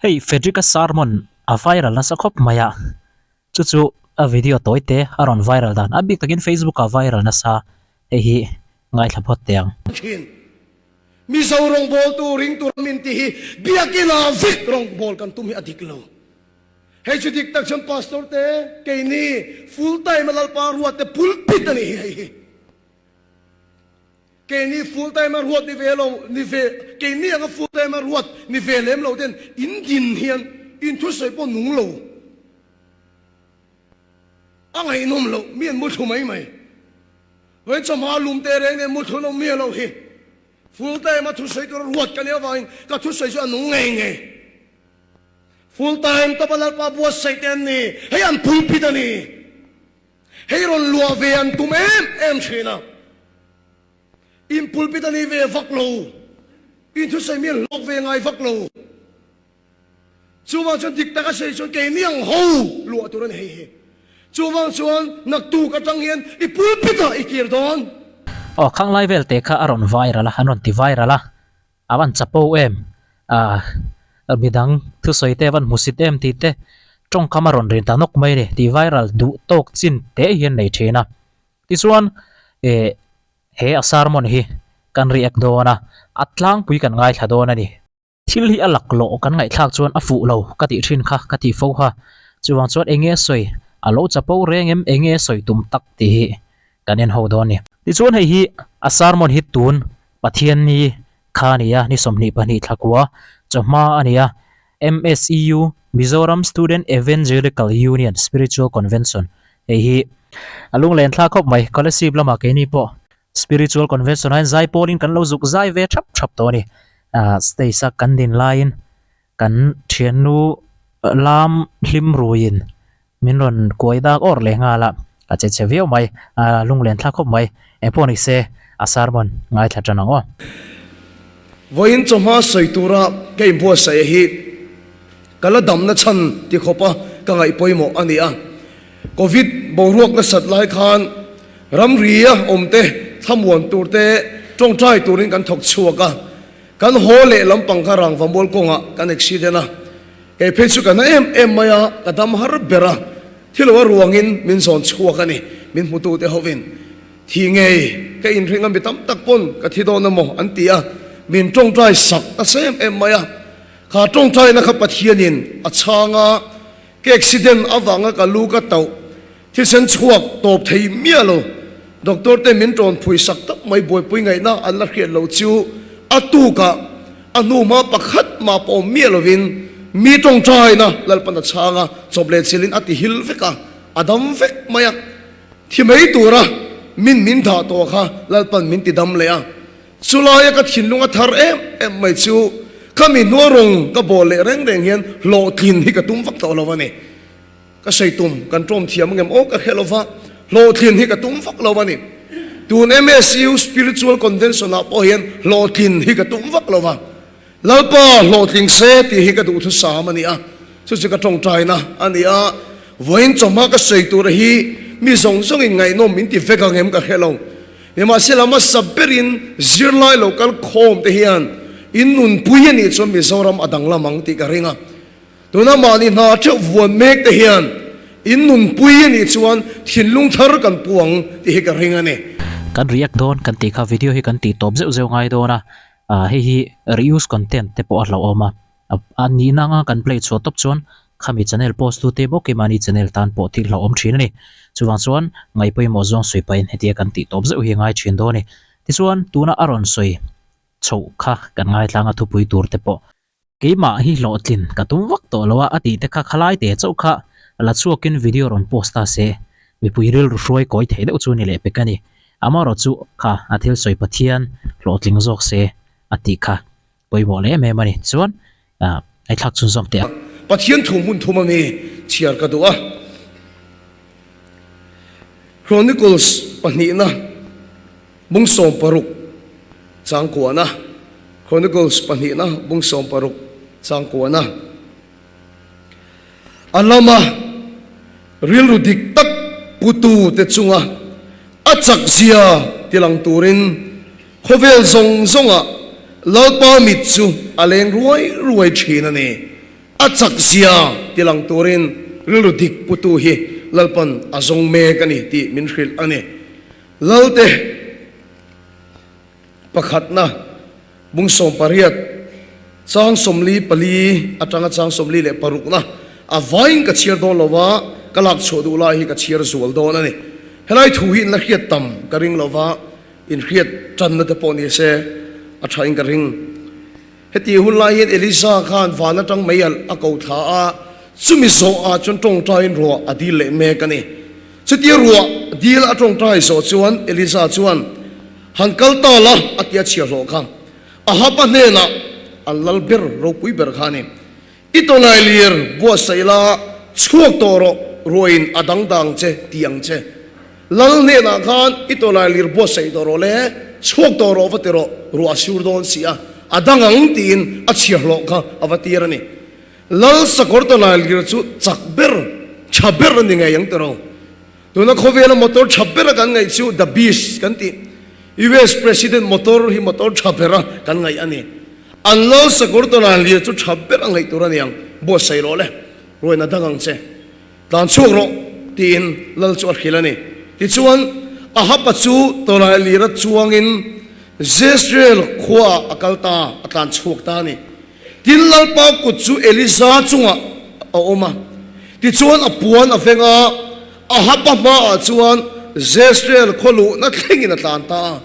Hei Frederick-a sermon a viral nasa khawp mai a, chu chu a video tawi te a rawn viral dan a bik takin Facebook ah viral nasa hei hi ngaithla phawt teh ang. Thin. Mizo rawngbawltu ringtu ram in tih hi biakin ah vek rawngbawl kan tum hi a dik lo. Hei chu dik tak chuan Pastor te keini full time a Lalpa ruat te pulpit a nih hi hei hi. Keini full time a ruat ni ve lo ni ve keini anga full time a ruat ni ve lem lo ten in din hian in thusawi pawh nung lo a ngaihnawm loh mi an muthlu mai mai. Vawiin chawhma lum te reng nen muthlu an awm miah loh hi. Full time a thusawi tura ruat ka nih avangin ka thusawi chu a nung ngei ngei. Full time tawpa Lalpa buatsaih te an ni, hei an pulpit a ni. Hei rawn luah ve an tum em em thin a, in pulpit a ni ve vak lo, in thusawi mi an hlawk ve ngai vak lo. Chuvang chuan dik taka sawi chuan keini ang ho luah tur a ni hei hi. Chuvang chuan naktuk atang hian i pulpit ah i kir dawn. Aw khanglai vel te kha a rawn viral a, an rawn ti viral a. A van chapo em? Ahh midang thusawi te a van hmusit em tih te tawngkam a rawn rin ta nawk mai a ni tih viral duh tawk chin te hian nei thin a. Tichuan eh he a sermon hi kan react dawn a, a tlangpui kan ngaithla dawn a ni. Thil hi a laklawh kan ngaihthlak chuan a fuh lo ka tih thin kha ka tih fo kha. Chuvang chuan eng nge sawi a lo chapo reng em eng nge sawi tum tak tih hi kan en ho dawn a ni. Tichuan hei hi a sermon hi tun Pathianni kha a ni a, ni 22 thlakua chawhma a ni a, MSEU, Mizoram Student Evangelical Union Spiritual Convention, hei hi a lunglen thlak khawp mai, Kolasib lamah keini pawh Spiritual Convention ah hian zai pawlin kan lo zuk zai ve thap thap tawh a ni, ah stage a kan din laiin kan thiannu lam hlim ruiin Min rawn kuai dak awr leh nghal a, a che chhe viau mai, a lunglen thlak khawp mai. Eng pawh ni se, a sermon ngaithla tan ang aw. Vawiin chawhma sawi tura ka inbuatsaih hi ka la damna chhan ti khawpa ka ngaih pawimawh a ni a. Covid boruak nasat lai khan ramria awmte thlamuan turte tawngtai turin kan thawk chhuak a, kan haw leh lampang kha rangvamual kawngah kan accident a. Kei phei chu ka na em em mai a, ka dam har ber a, thi lo a ruangin min zawn chhuak a ni, min hmutute hovin. Thi ngei ka inring a, mi tam tak pawn ka thi dawn emaw an ti a, min tawngtai sak nasa em em mai a. Kha tawngtaina kha Pathianin a chhang a, ka accident avanga ka lu ka tauh Thisen chhuak tawp thei miah lo. Doctor te min tawn phui sak tak mai buaipui ngaihna an la hriat lo chu a tukah a hnuhma pakhat mah pawh awm miah lovin mi tawngtaina Lalpan a chhang a, chawp leh chilhin a ti hil vek a, a dam vek mai a. Thi mai tura min min dah tawh kha Lalpan min ti dam leh a. Chulaia ka thinlung a thar em em mai chu khami hnua rawng ka bawl leh reng reng hian hlawhtlin hi ka tum vak tawh lo a ni. Ka sawi tum, kan ṭawm thiam angem aw ka hre lova, hlawhtlin hi ka tum vak lo a ni. Tun MSU Spiritual Convention ah pawh hian hlawhtlin hi ka tum vak lo va, Lalpa hlawhtling se tih hi ka duhthusam a ni a, chu chu ka ṭawngṭaina a ni a. Vawiin chawhma ka sawi tura hi mi zawng zawngin ngaihnawm min ti vek angem ka hre lo. Nimahsela hmasa berin zirlai lo kal khawm te hian in nunpui a nih chuan Mizoram a danglam ang tih ka ring a. Tuna mahni hna theuh vuan mek te hian in nunpui a nih chuan thinlung thar kan pu ang tih hi ka ring a ni. Kan react dawn kan tih kha video hi kan tih tawp zeuh zeuh ngai dawn a, ah hei hi reuse content te pawh a hlauhawm a, a nihna anga kan play chhuah tawp chuan khami channel post tu te bawk keimahni channel tan pawh thil hlauhawm thin a ni. Chuvang chuan ngaihpawimawh zawng sawi pahin hetia kan tih tawp zeuh hi a ngai thin dawn a ni. Tichuan tuna a rawn sawi chhoh kha kan ngaitlang a thupui tur te pawh. Keimah hi hlawhtlin ka tum vak tawh lo a, a tih te kha khalai te chauh kha la chhuakin video rawn post ta se, mipui rilru hruai kawi thei deuh chu ni leh pek a ni. Amaherawh chu kha a thil sawi Pathian hlawhtling zawk se a tih kha pawimawh leh em em a ni. Chuan a thlak chhunzawm teh a. Pathian thu hmun thum a mi chhiar ka duh a. Chronicles pahnihna. Bung 16 changkuana, Chronicles pahnihna bung 16 changkuana. A lama rilru dik tak putu te chunga a chak zia tilang turin khawvel zawng zawngah Lalpa mit chu a leng ruai ruai thin a ni. A chak zia tilang turin rilru dik putu hi Lalpan a zawng mek a ni tih min hrilh a ni. Lalte pakhatna bung 18 chang 44 atanga chang 46na a vaiin ka chhiar dawn lo va, ka lak chhuah duh lai hi ka chhiar zual dawn a ni. Helai thu hi in la hriat tam ka ring lo va, in hriat tanna te pawh ni se a tha in ka ring. Heti hun lai hian Elisa khan van atang mei alh a ko thla a, chumi zawh ah chuan tawngtaiin ruah a dil leh mek a ni. Chutia ruah dil a tawngtai zawh chuan Elisa chuan, Han kal ta la a ti a chhiahhlawh kha. Ahaba hnenah an lal ber ropui ber kha a ni. I tawlai lir buatsaih la, chhuak tawh rawh, ruahin a dang dang che ti ang che. Lal hnenah khan i tawlai lir buatsaih tawh rawh le, chhuak tawh rawh va ti rawh, ruah a sur dawn si a, a dang ang tiin a chhiahhlawh kha a va tir a ni. Lal sakawr tawlai lir chu chak ber, tha ber a ni ngei ang tiraw. Tuna khawvela motor tha bera kan ngaih chu The Beast kan tih. US President motor hi motor tha bera kan ngaih a ni. An lal sakawr tawlan lir chu tha ber a ngaih tur a ni ang. Buatsaih rawh le, ruaina dang ang che. Tlan chhuak rawh tiin lal chu a hrilh a ni. Tichuan, Ahaba chu tawlai lira chuangin Jezreel khuaah a kal ta, a tlan chhuak ta a ni. Tin, Lalpa kut chu Elisa chungah a awm a, tichuan a puan a veng a, Ahaba hmaah chuan Jezreel khaw luhna thlengin a tlan ta a.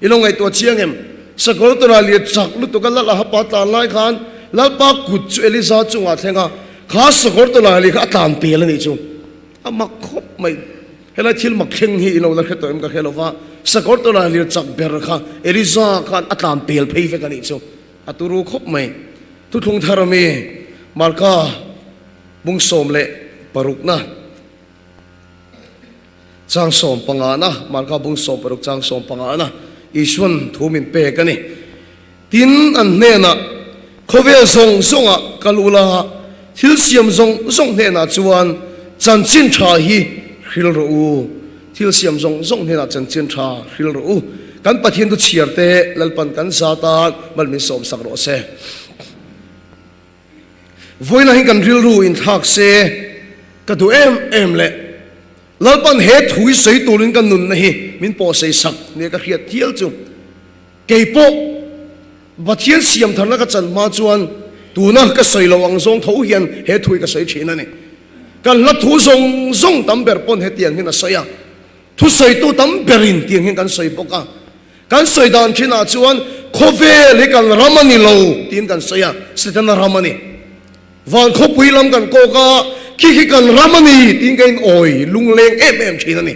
I lo ngaihtuah chiang em? Sakawr tura lir chak lutuk a Lal Ahaba tlan lai khan Lalpa kut chu Elisa chungah a thleng a, kha sakawr tura lir kha a tlan pel a nih chu. A mak khawp mai. Helai thil mak thleng hi i lo la hre tawh em ka hre lo va, sakawr tura lir chak ber kha Elisa khan a tlan pel phei vek a nih chu. A turu khawp mai. Thuthlung thar ami Marka bung 16na chang 15na, Marka bung 16 chang 15na Isuan thu min pek a ni. Tin, an hnenah, Khawvel zawng zawngah kal ula, thil siam zawng zawng hnenah chuan chanchin tha hi hril rawh u. Thil siam zawng zawng hnenah chanchin tha hril rawh u. Kan Pathian thu chhiar te Lalpan kan za tan mal min sawm sak rawh se. Vawiinah hian kan rilru inthlak se ka duh em em le. Lalpan he thu hi sawi turin ka nunna hi min pawhsei sak nia ka hriat thial chu. Kei pawh Pathian siam tharna ka chan hma chuan tuna ka sawi lo ang zawng tho hian he thu hi ka sawi thin a ni. Kan hla thu zawng zawng tam ber pawn hetiang hian a sawi a, thusawitu tam berin tiang hian kan sawi bawk a. Kan sawi dan thinah chuan khawvel hi kan ram a ni lo tiin kan sawi a, Setana ram a ni. Van khawpui lam kan kawk a, khi khi kan ram a ni tiin ka inawi lungleng em em thin a ni.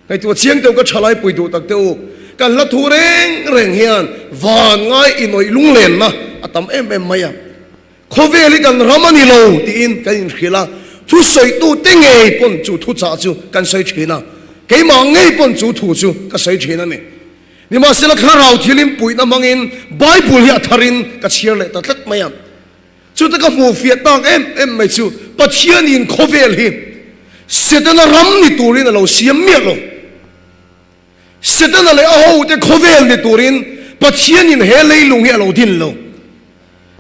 Ngaihtuah chiang deuh ka thalai pui duh tak teh u. Kan hla thu reng reng hian van ngai inawih lunglenna a tam em em mai a. Khawvel hi kan ram a ni lo tiin kan inhrilh a, thusawitute ngei pawn chu thuchah chu kan sawi thin a, keimah ngei pawn chu thu chu ka sawi thin a ni. Nimahsela thlarau thilin puihna hmangin Bible hi a tharin ka chhiar leh ta tlat mai a. Chute ka hmuh fiah tak em em mai chu Pathianin khawvel hi Setana ram ni turin a lo siam miah lo. Setana leh a hote khawvel ni turin Pathianin he leilung hi a lo din lo.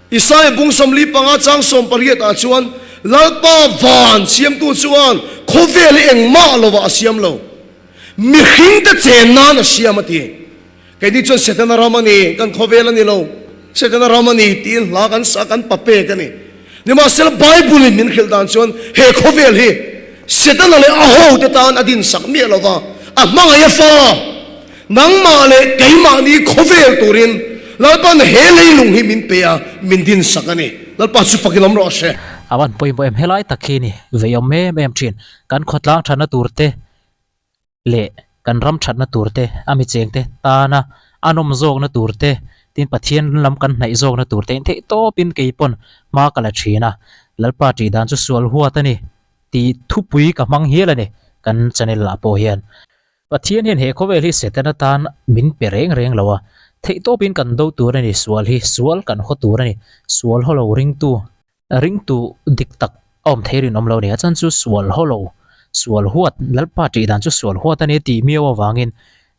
Isaia bung 45 chang 18 ah chuan Lalpa van siamtu chuan khawvel hi engmah lovah a siam lo, mihringte chen nan a siam a ti. Keini chuan Setana ram a ni, kan khawvel a ni lo, Setana ram a ni tiin hla kan sa, kan pa pek a ni. Nimahsela Bible in min hrilh dan chuan he khawvel hi Setana leh a hote tan a din sak miah lo va, a hmangaih a fa. Nangmah leh keimahni khawvel turin Lalpa'n he leilung hi min pe a, min din sak a ni. Lalpa chu fakin awm rawh se. A van pawimawh em helai tak hi ni veiawm em em thin. Kan khawtlang thatna tur te leh kan ram thatna tur te, a mi cheng te tana a nawm zawkna tur te, tin Pathian lam kan hnaih zawkna tur te in theih tawpin kei pawn hma ka la thin a. Lalpa tih dan chu sual huat a ni tih thupui ka hmang hial a ni kan channel ah pawh hian. Pathian hian he khawvel hi Setana tan min pe reng reng lo a, theih tawpin kan do tur a ni, sual hi sual kan haw tur a ni, sual haw lo ringtu, ringtu dik tak a awm thei rinawm lo a ni, a chan chu sual haw lo, sual huat, Lalpa tih dan chu sual huat a ni tih miau avangin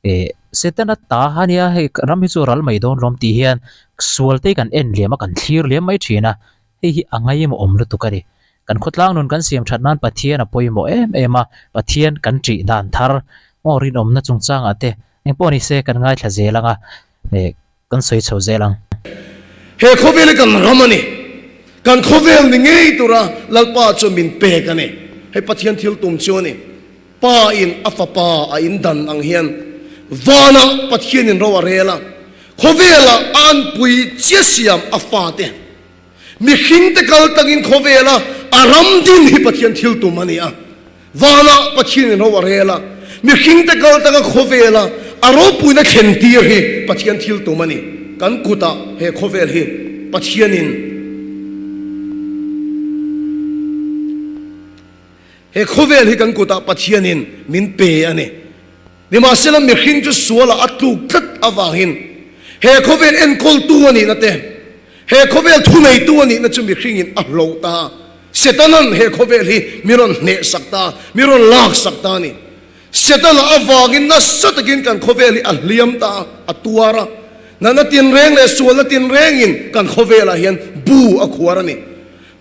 eh Setana ta a nia hei ram hi chu ral mai dawn lawm tih hian sual te hi kan en liam a, kan thlir liam mai thin a. Hei hi a ngaimawh awm lutuk a ni. Kan khawtlang nun kan siam that nan Pathian a pawimawh em em a, Pathian kan ṭih dan thar maw rinawmna chungchangah te engpawh ni se kan ngaithla zel ang a, kan sawi chho zel ang. He khawvel hi kan ram a ni. Kan khawvel ni ngei tura Lalpa chu min pek a ni. Hei Pathian thil tum chu a ni. Pa in a fapa a in dan ang hian vanah Pathian in ro a rel a, khawvelah a anpui chiah siam a fate. Mihringte kal takin khawvela a ram din hi Pathian thil tum a ni a. Vanah Pathian in ro a rel a, mihringte kal taka khawvela a ropuina thlen tir hi Pathian thil tum a ni. Kan kutah he khawvel hi Pathianin he khawvel hi kan kutah Pathianin min pe a ni. Nimahsela mihring chu sualah a tluk tlat avangin he khawvel enkawltu a nihna te, he khawvel thuneitu a nihna chu mihringin a hloh ta. Setanan he khawvel hi mi rawn hnehsak ta, mi rawn laksak ta a ni. Setana avangin nasa takin kan khawvel hi a hliam ta, a tuar a. Natna tinreng leh sualna tinrengin kan khawvelah hian bu a khuar a ni.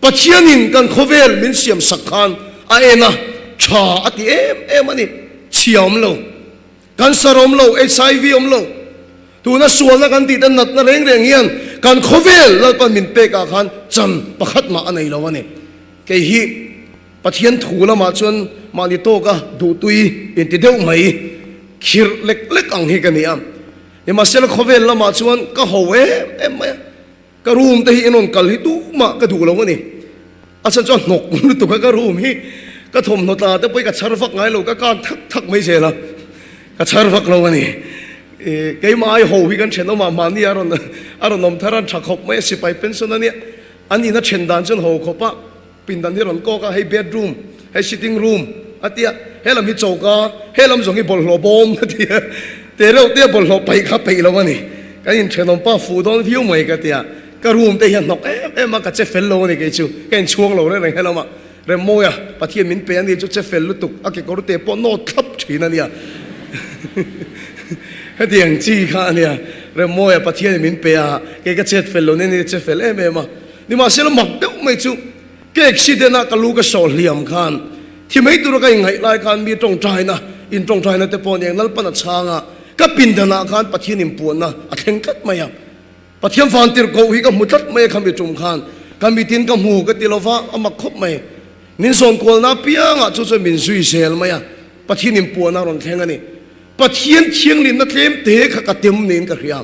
Pathianin kan khawvel min siam sak khan a en a, tha a ti em em a ni. Chhia awm lo, cancer awm lo, HIV awm lo. Tuna sualna kan tih te natna reng reng hian kan khawvel Lalpan min pek ah khan chan pakhat mah a nei lo a ni. Kei hi Pathian thu lamah chuan mahni tawka duhtui inti deuh mai khirh lek lek ang hi ka ni a. Nimahsela khawvel lamah chuan ka ho em em mai a. Ka room te hi en rawn kal hi tumah ka duh lo a ni. A chhan chuan hnawk lutuk a ka room hi ka thawmhnaw tla te pawh hi ka chhar vak ngai lo, ka kang thak thak mai zel a, ka chhar vak lo a ni. Keimah ai ho hi kan thenawm ah mahni a rawn a rawn awm thar a, an tha khawp mai a, sipai pension a nia, an ina then dan chuan ho khawp a. Pindan hi rawn kawk a, hei bedroom, hei sitting room a ti a, he lam hi choka, he lam zawng hi bawlhhlawh bawm a ti a, te reuh te a bawlhhlawh paih kha peih lo a ni. Kan inthenawm pa fuh dawn viau mai ka ti a, ka room te hi a hnawk em em a, ka che fel lo a ni kei chu, ka inchhuang lo reng reng he lamah Remmawia Pathian min pe a ni chu che fel lutuk, a kekawr te pawh nawt thlap thin a nia, hetiang chi kha a nia, Remmawia Pathianin min pe a, kei ka chet fel lo nen a ni che fel em em a. Nimahsela mak deuh mai chu ka accident a ka lu ka sawh hliam khan thi mai tura ka inngaih lai khan mi tawngtaina in tawngtaina te pawh aniang Lalpan a chhang a, ka pindanah khan Pathian inpuanna a thleng tlat mai a. Pathian vantirhkoh hi ka hmu tlat mai a khami tum khan ka mitin ka hmu ka ti lova a mak khawp mai. Min zawn kualna apiangah chu chuan min zui zel mai a, Pathian inpuanna a rawn thleng a ni. Pathian thianghlimna tlem te kha ka tem niin ka hria.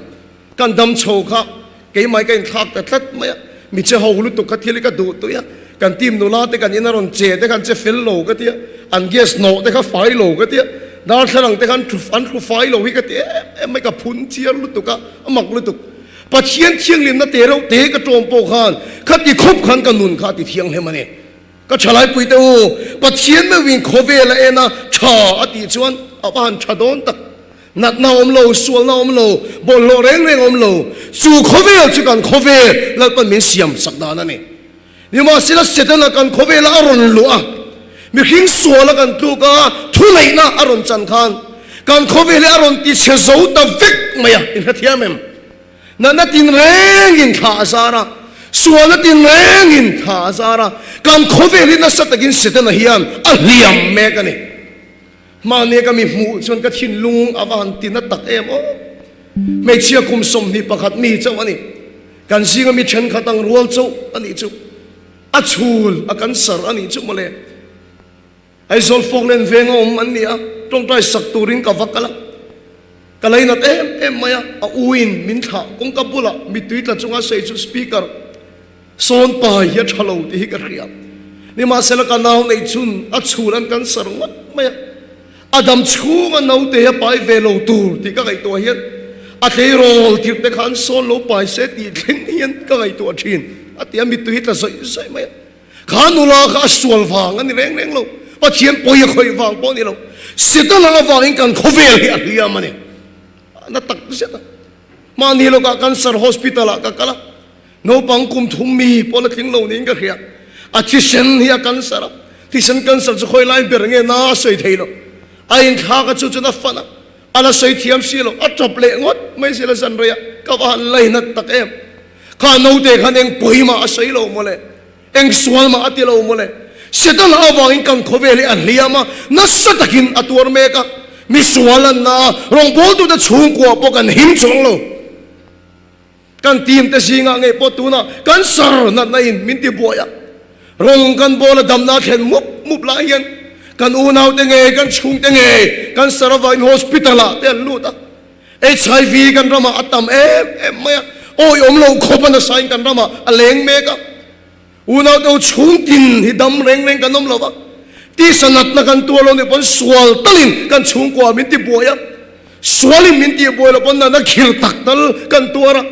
Kan dam chho kha keimah ka inthlak ta tlat mai a, mi che ho lutuk kha thil hi ka duh tui a, kan team nula te kan in a rawn che te khan che fel lo ka ti a, an gas hnawh te kha fai lo ka ti a, darthlalang te khan an thu fai lo hi ka ti em em mai, ka phun chiar lutuk a, a mak lutuk. Pathian thianghlimna te reuh te ka tawm pawh khan khati khawp khan ka nun kha a ti thianghlem a ni. Ka thalaipui te u, Pathian meuhin khawvel a en a, tha a tih chuan a va han tha dawn tak. Natna awm lo, sualna awm lo, bawlhhlawh reng reng awm lo, chu khawvel chu kan khawvel Lalpan min siam sak dan a ni. Nimahsela Setana kan khawvela a rawn luh a, mihring suala kan tluk a, thuneihna a rawn chan khan kan khawvel hi a rawn ti chhe zo ta vek mai a, in hrethiam em? Natna tinrengin thla a zar a, sualna tinrengin thla a zar a, kan khawvel hi nasa takin Setana hian a hliam mek a ni. Hmahnia ka mi hmuh chuan ka thinlung a va han ti na tak em aw. Hmeichhia kum 21 mi chauh a ni. Kan zinga mi thenkhat ang rual chauh a nih chu. A chhul a kan sar a nih chu mawle. Aizawl Falkland venga awm an ni a, tawngtai sak turin ka va kal a. Ka lainat em em mai a, a uin min thlah kawngka bulah mittui tla chunga sawi chu speaker Sawn pai hi a tha lo tih hi ka hria. Nimahsela ka nau neih chhun a chhun an cancer ngawt mai a. A dam chhunga naute hi a pai ve lo tur tih ka ngaihtuah hian a tleirawl tirh te kha an sawn lo pai se tih thleng hian ka ngaihtuah thin a ti a, mittui hi tla zawih zawih mai a. Kha nula kha a sual vang a ni reng reng lo, Pathian pawi a khawih vang pawh a ni lo, Setana avangin kan khawvel hi a hliam a ni. Na tak zet a. Mahni lawkah cancer hospital ah ka kal a. Naupang kum thum mi pawl a tling lo niin ka hria. A thisen hi a cancer a, thisen cancer chu khawi lai ber nge na a sawi thei lo. A inthlak a chu chuan a fan a, a la sawi thiam si lo, a tap leh ngawt mai si la zan rei a, ka va han lainat tak em. Kha naute khan eng pawi mah a sawi lo mawle, eng sual mah a ti lo mawle. Setana avangin kan khawvel hi a hliam a, nasa takin a tuar mek a. Mi sual an na a, rawngbawltute chhungkua pawh kan him chuang lo. Kan team te zingah ngei pawh tunah cancer natna in min ti buai a, rawng kan bawl a damna a thlen mup mup lai hian kan unau te ngei, kan chhung te ngei cancer avangin hospital ah te an lut a, HIV kan ramah a tam em em mai a, awihawm lo khawp a nasa in kan ramah a leng mek a. Unau deuh chhung tin hi dam reng reng kan awm lo va, tisa natna kan tuar lo nih pawn sual talin kan chhungkua min ti buai a, sualin min tih buai lo pawn natna khir tak tal kan tuar a.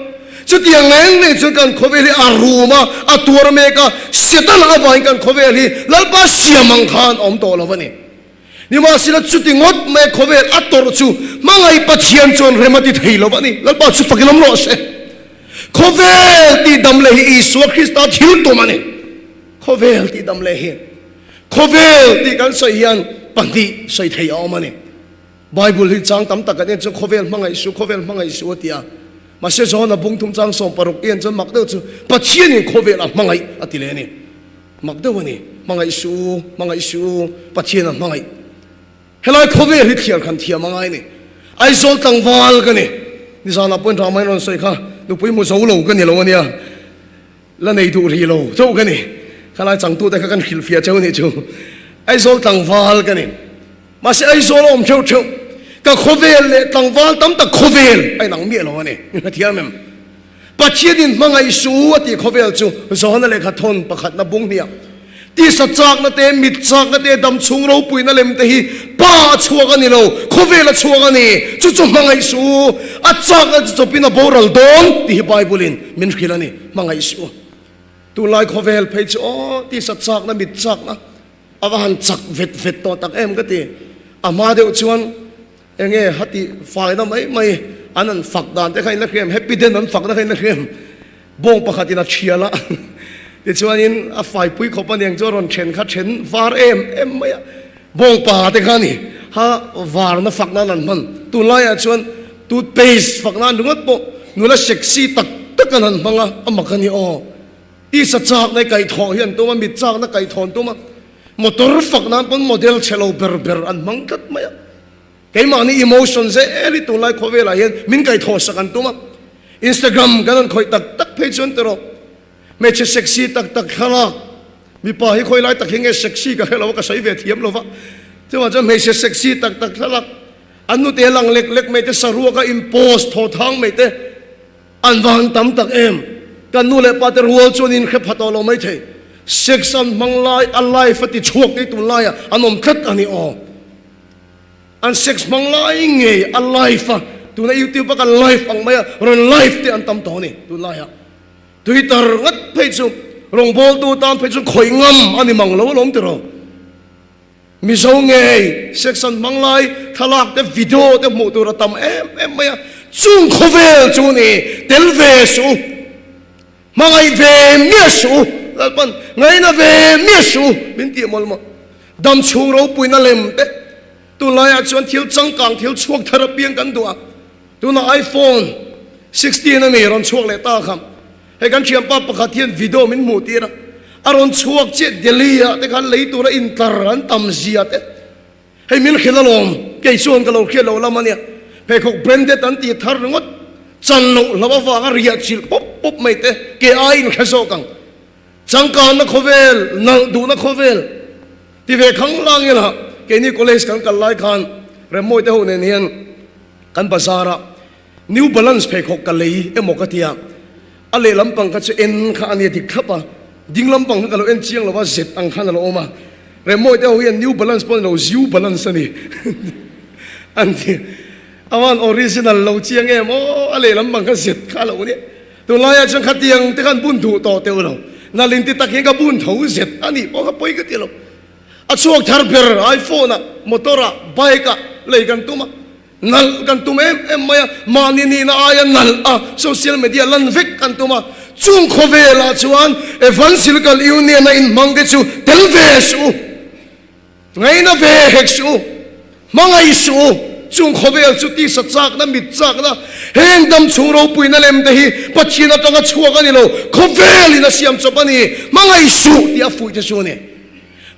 Chutiang reng reng chuan kan khawvel hi a rum a, a tuar mek a, Setana avangin kan khawvel hi Lalpa siam ang khan a awm tawh lo a ni. Nimahsela chuti ngawt mai khawvel a tawrh chu hmangaih Pathian chuan rem a ti thei lo a ni. Lalpa chu fakin awm rawh se. Khawvel tih dam leh hi Isua Krista thil tum a ni. Khawvel tih dam leh hi khawvel tih kan sawi hian pahnih sawi thei a awm a ni. Bible hi chang tam tak kan en chuan khawvel hmangaih suh, khawvel hmangaih suh a ti a. Mahse Johana bung thum chang 60 i en chuan mak deuh chu Pathianin khawvel a hmangaih a ti leh a ni. Mak deuh a ni. Hmangaih suh u, hmangaih suh u, Pathian a hmangaih. Helai khawvel hi thliar khan thiam a ngai ni. Aizawl tlangval ka ni. Nizanah pawhin Ramain rawn sawi kha, nupui hmu zo lo ka ni lo a nia. La nei duh rih lo chauh ka ni. Khalai changtute kha kan hrilhfiah cheu nih chu. Aizawl tlangval ka ni. Mahse Aizawl a awm theuh theuh. Ka khawvel leh tlangval tam tak khawvel a inang miah lo a ni. Hrethiam em? Pathianin hmangaih su a tih khawvel chu Johana lehkha thawn pakhatna bung hniah tisa chakna te, mit chakna te, dam chhung ropuina lem te hi Pa a chhuak a ni lo, khawvel a chhuak a ni. Chu chu hmangaih su, a chakna chu chawpin a boral dawn tih hi Bible-in min hrilh a ni. Hmangaih su. Tunlai khawvel phei chu aw, tisa chakna, mit chakna a va han chak vet vet tawh tak em ka ti. A hma deuh chuan Enge hati faina mai mai an an fak dan te kha in la hriam, happy den an fakna kha in la hriam. Bawng pakhat in a thial a, tichuanin a faipui khawp a niang chu a rawn then kha then var em em mai a, bawng pa te kha a ni ha varna fak nan an hman. Tunlaiah chuan toothpaste fak nan ringawt pawh nula sexy tak tak an han hmang a, a mak a ni aw. Tisa chakna i kaihthawh hi an tum a, mit chakna kaihthawh an tum a, motor fak nan pawn model chhe lo ber ber an hmang tlat mai a. Keimahni emotion zel hi tunlai khawvelah hian min kaihthawh sak an tum a, Instagram kan han khawih tak tak phei chuan tiraw hmeichhe sexy tak tak thlalak mipa hi khawi lai tak hi nge sexy ka hre lo a ka sawi ve thiam lo va, chuvang chuan hmeichhe sexy tak tak thlalak an nute lang lek lek mai te saruaka in post thaw thang mai te an va han tam tak em! Kan nu leh pa te rual chuan in hre pha tawh lo maithei. Sex an hmang lai a life a ti chhuak te tunlaiah an awm tlat a ni aw. An sex hmang lai ngei a live a, tuna youtube a kan live ang mai a rawn live te an tam tawh a ni tunlaiah. Twitter ngat phei chu rawngbawltu tan phei chu khawih ngam a ni mang lo alawm tiraw. Mizo ngei sex an hmang lai thlalak te video te hmuh tur a tam em em mai a, chung khawvel chu ni tel ve suh u, hmangaih ve miah suh u, Lalpan ngaina ve miah suh u min tih mawlh mawlh. Dam chhung ropuina lem te, tunlaiah chuan thil changkang thil chhuak thar apiang kan duh a, tunah iPhone 16 a mi rawn chhuak leh ta kha, hei kan thianpa pakhat hian video min hmuh tir a, a rawn chhuak chiah Delhi ah te khan lei tura intlar an tam zia te, hei min hrilh alawm, kei chuan ka lo hriat loh lam a nia, pheikhawk branded an tih thar ringawt, chan loh hlauh avanga riah chilh pawp pawp mai te, ke aiin hre zawk ang. Changkanna khawvel, nalh duhna khawvel ti ve khang lang ila keini college kan kal lai khan Remmawi te ho nen hian kan bazar a New Balance pheikhawk ka lei emaw ka tia, a leh lampang kha chu en kha a nia dik thlap a, ding lampang kha ka lo en chiang lo a, zet ang khan a lo awm a, Remmawi te ho hian New Balance pawh a ni lo, Ziu Balance a ni an ti, a van original lo chiang em aw, a leh lampang kha zet kha a lo nia. Tunlaiah chuan khatiang te khan bun duh tawh teuh lo. Nalin ti tak hian ka bun tho zet a nih pawh kha pawi ka ti lo. A chhuak thar ber iPhone ah, motor ah, bike ah lei kan tum a, nalh kan tum em em mai a, mahni nihna aia nalh a social media lan vek kan tum a, chung khawvelah chuan Evangelical Union a inhmang te chu tel ve suh u, ngaina ve hek suh u, hmangaih suh u. Chung khawvel chu tisa chakna, mit chakna, heng dam chhung ropuina lem te hi Pathian atanga chhuak a ni lo, khawvelin a siam chawp a ni, hmangaih suh tih a fuih te chu a ni.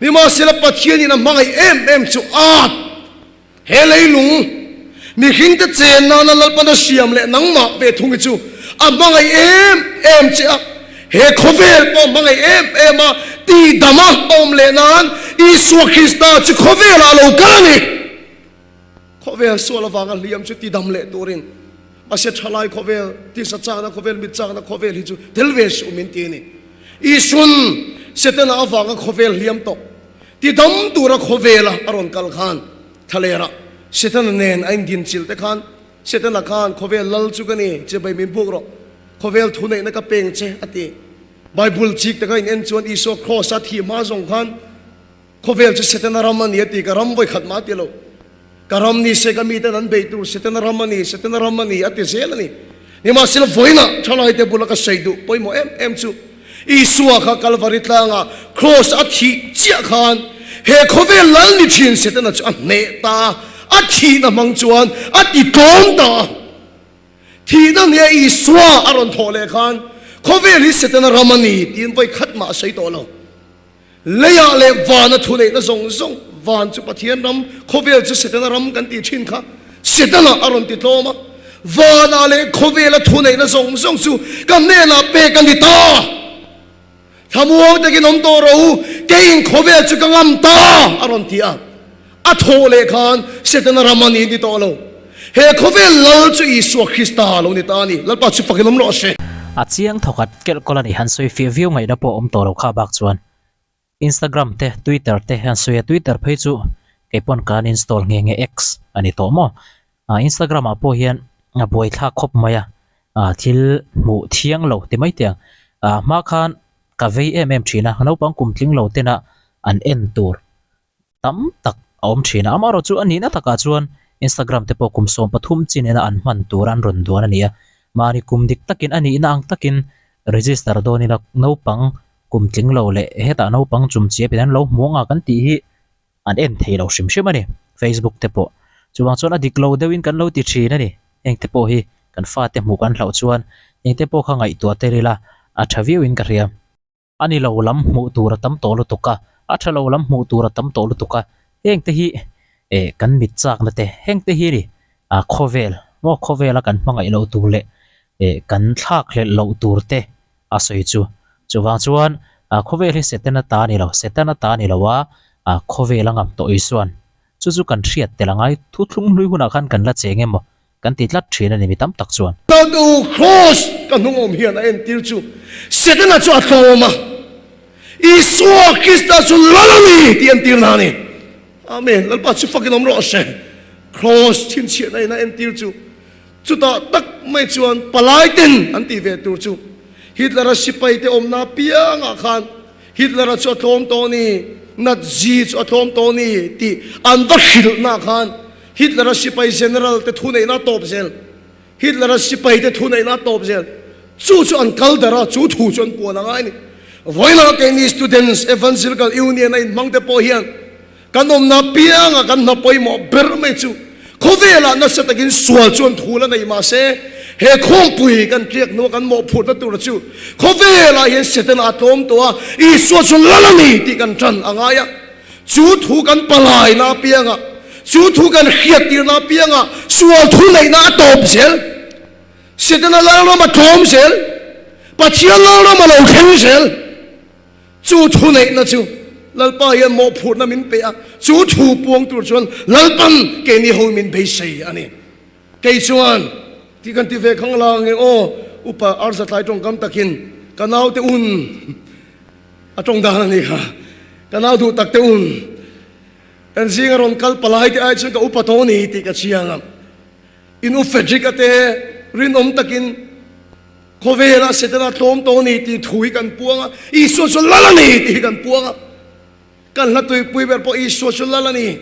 Nimahsela Pathianin a hmangaih em em chu a he leilung mihringte chen nana Lalpana siam leh nangmah ve thung hi chu a hmangaih em em che a, he khawvel pawh hmangaih em em a, tihdama a awm leh nan Isua Krista chu khawvelah a lo kal a ni. Khawvel sual avanga hliam chu tidam leh turin mahse thalai khawvel, tisa chakna khawvel, mit chakna khawvel hi chu tel ve suh min ti a ni. Isuan Setana avanga khawvel hliam tawh tidam tura khawvela a rawn kal khan thlalera Setana nen a indinchilh te khan Setana khan khawvel lal chu ka ni, chibai min buk rawh, khawvel thuneihna ka peng che a ti. Bible chik taka in en chuan Isua Kraws-a thih hma zawng khan Khawvel chu Setana ram a ni a ti, ka ram vawikhat mah a ti lo. Ka ram ni se ka miten an beih tur Setana ram a ni, Setana ram a ni a ti zel a ni. Nimahsela vawiinah thalaite bula ka sawi duh pawimawh em em chu Isua kha Kalvari tlangah Kraws a thih chiah khan he khawvel lal ni thin Setana chu a hneh ta a, a thihna hmang chuan a ti tlawm ta a. Thihna nia Isua a rawn thawh leh khan khawvel hi Setana ram a ni tiin vawikhat mah a sawi tawh lo. Leiah leh vana thuneihna zawng zawng, van chu Pathian ram, khawvel chu Setana ram kan tih thin kha, Setana a rawn ti tlawm a, vanah leh khawvela thuneihna zawng zawng chu ka hnenah pek a ni ta. Thlamuang takin awm tawh rawh u, keiin khawvel chu ka ngam ta, a rawn ti a. A thawh leh khan Setana ram a ni ti tawh lo. He khawvel lal chu Isua Krista lo ni ta a ni. Lalpa chu fakin awm rawh se. A chiang thawkhat kelh kawl a ni. Han sawi fiah viau ngaihna pawh a awm tawh lo kha bak chuan Instagram te Twitter te han sawi a, Twitter phei chu kei pawn ka han install nghe nghe X a ni tawh maw. Instagram ah pawh hian a buaithlak khawp mai a, thil hmuh thiang lo ti mai teh ang. Hma khan ka vei em em thin a, naupang kum tling lo tena an en tur tam tak a awm thin a, amaherawh chu a nihna takah chuan Instagram te pawh kum 13 chi nena an hman tur an rawn duan a ni a, mahni kum dik takin a nihna ang takin register dawn ila naupang kum tling lo leh hetah naupang chum chiap in an lo hmu anga kan tih hi an en thei lo hrim hrim a ni Facebook te pawh chuvang chuan a dik lo deuhin kan lo ti thin a ni heng te pawh hi kan fate hmuh kan hlauh chuan heng te pawh kha ngaihtuah tel ila a tha viau in ka hria. A ni lo lam hmuh tur a tam tawh lutuk a, a tha lo lam hmuh tur a tam tawh lutuk a, heng te hi eh kan mit chakna te, heng te hi ni ah khawvel maw khawvela kan hmangaih loh tur leh eh kan thlak hlelh loh tur te a sawi chu. Chuvang chuan ah khawvel hi Setana ta a ni lo, Setana ta a ni lo a, ah khawvel a ngam tawh Isuan chu chu kan hriat tel a ngai, thuthlung hlui hunah khan kan la cheng emaw Kan ti tlat thin a ni mi tam tak chuan. Tatu Kraws ka hnung awm hian a entir chu Setana chu a tlawm a, Isua Krista chu lal a ni tih entirna a ni. Amen. Lalpa chu fakin awm rawh se. Kraws chhinchhiahna in a entir chu chutah tak mai chuan palai ten an tih ve tur chu Hitler-a sipai te awmna apiangah khan Hitler-a chu a tlawm tawh a ni, Nazi chu a tlawm tawh a ni tih an va hrilhna khan Hitler-a sipai general te thuneihna a tawp zel. Hitler-a sipai te thuneihna a tawp zel. Chu chu an kal darh a, chu thu chu an puan a ngai a ni. Vawiinah keini Students Evangelical Union a inhmang te pawh hian kan awmna apianga kan hna pawimawh ber mai chu khawvelah nasa takin sual chuan thu la nei mah se he khawmpui kan tliak hnua kan mawhphurhna tura chu khawvelah hian Setana a tlawm tawh a, Isua chu lal a ni tih kan tan a ngai a. Chu thu kan palaina apianga, chu thu kan hriattirna apianga sual thu neihna a tawp zel. Setana lalram a tlawm zel, Pathian lalram a lo thleng zel. Chu thu neihna chu Lalpa hian mawhphurhna min pe a, chu thu puang tur chuan Lalpan keini ho min beisei a ni. Kei chuan tih kan ti ve khang la nge aw, upa Arza tlai tawngkam takin ka naute un A tawng dan a ni kha. Ka nau duh tak te un. Kan zinga rawn kal palai te ai chuan ka upa tawh a ni tih ka chiang a. In u Frederick a te rinawm takin khawvela Setana tlawm tawh a ni tih thu hi kan puang a. Isua chu lal a ni tih hi kan puang a. Kan hla tuipui ber pawh Isua chu lal a ni.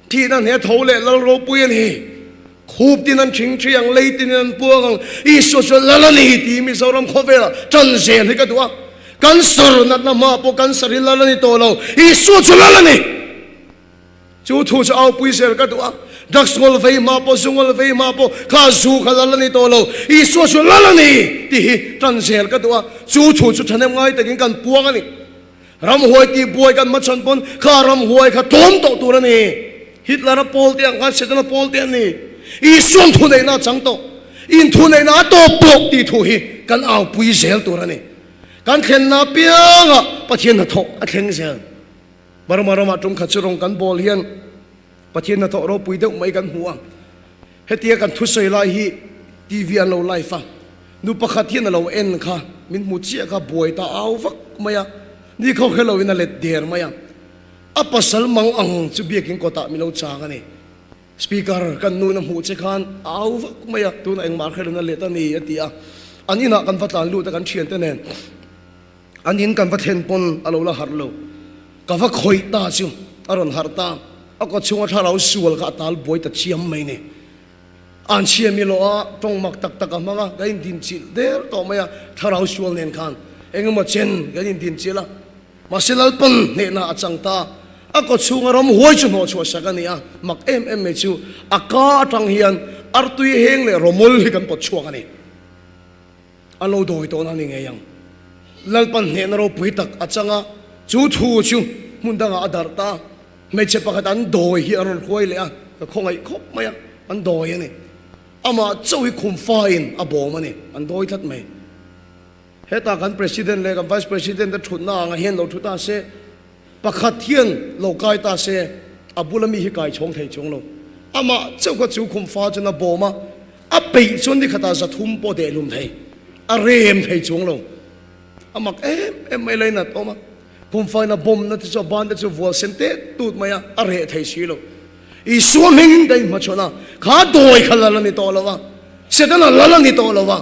Thihna hne tho leh lal ropui a ni. Khup tin an thing thi ang, lei tinin an puang ang, Isua chu lal a ni tih Mizoram khawvela tan zel hi ka duh a. Cancer natna hma pawh cancer hi lal a ni tawh lo, Isua chu lal a ni. Chu thu chu aupui zel ka duh a. Drugs ngawl vei hma pawh, zu ngawl vei hma pawh kha zu kha lal a ni tawh lo, Isua chu lal a ni tih hi tan zel ka duh a, chu thu chu thahnem ngai takin kan puang a ni. Ramhuai tih buai kan hmachhawn pawn kha ramhuai kha tlawm tawh tur a ni. Hitler-a pawl te ang khan Setana pawl te an ni. Isua'n thuneihna a chang tawh, inthuneihna a tawp tawh tih thu hi kan aupui zel tur a ni. Kan thlenna apiangah Pathian hnathawh a thleng zel. Burma ramah tum khat chu rawng kan bawl hian Pathian hnathawh ropui deuh mai kan hmu a. Hetia kan thusawi lai hi TV an lo live a, nu pakhat hian a lo en kha min hmu chiah kha buai ta au vak mai a, ni khaw hre loin a let der mai a. A pasal mang ang chu biakin kawtah min lo chang a ni. Speaker, kan nu in a hmuh che khan a au vak mai a, tunah engmah hre loin a let a ni a ti a. An inah kan va tlan lut a kan thiante nen. An in kan va thlen pawn a lo la harh lo. Ka va khawih ta chu a rawn harh ta. A kawt chhunga thlarau sual kha a tal buai ta chiam mai ni. An chhia mi lawh a, tawng mak tak tak a hmang a, kan indin chilh der tawh mai a, thlarau sual nen khan eng emaw chen kan indin chilh a. Mahse Lalpan hnehna a chang ta. A kawt chhunga ram huai chu hnawh chhuah sak a ni a, mak em em mai chu a ka atang hian artui heng leh rawmawl hi kan pawt chhuak a ni. A lo dawi tawh na ni ngei ang. Lalpan hnehna ropui tak a chang a, chu thu chu hmun dangah a darh ta. Hmeichhe pakhat an dawi hi a rawn hruai leh a, ka khawngaih khawp mai a, an dawi a ni. Amah chauh hi khum faiin a bawm a ni, an dawi tlat mai. Hetah kan President leh kan Vice President te thutna angah hian lo thu ta se, Pakhat hian lo kai ta se, a bula mi hi kai chhawng thei chuang lo. Amah chauh kha chu khum fa chuan a bawm a, a peih chuan ni khatah zathum pawh dehlum thei, a rem thei chuang lo. A mak em em mai lainat awm a, khum fain a bawmna te chu a ban te chu vual sen tet tut mai a, a reh thei si lo. Isua hmingin ka inhmachhawn a, kha dawi kha lal a ni tawh lo a, Setana lal a ni tawh lo a,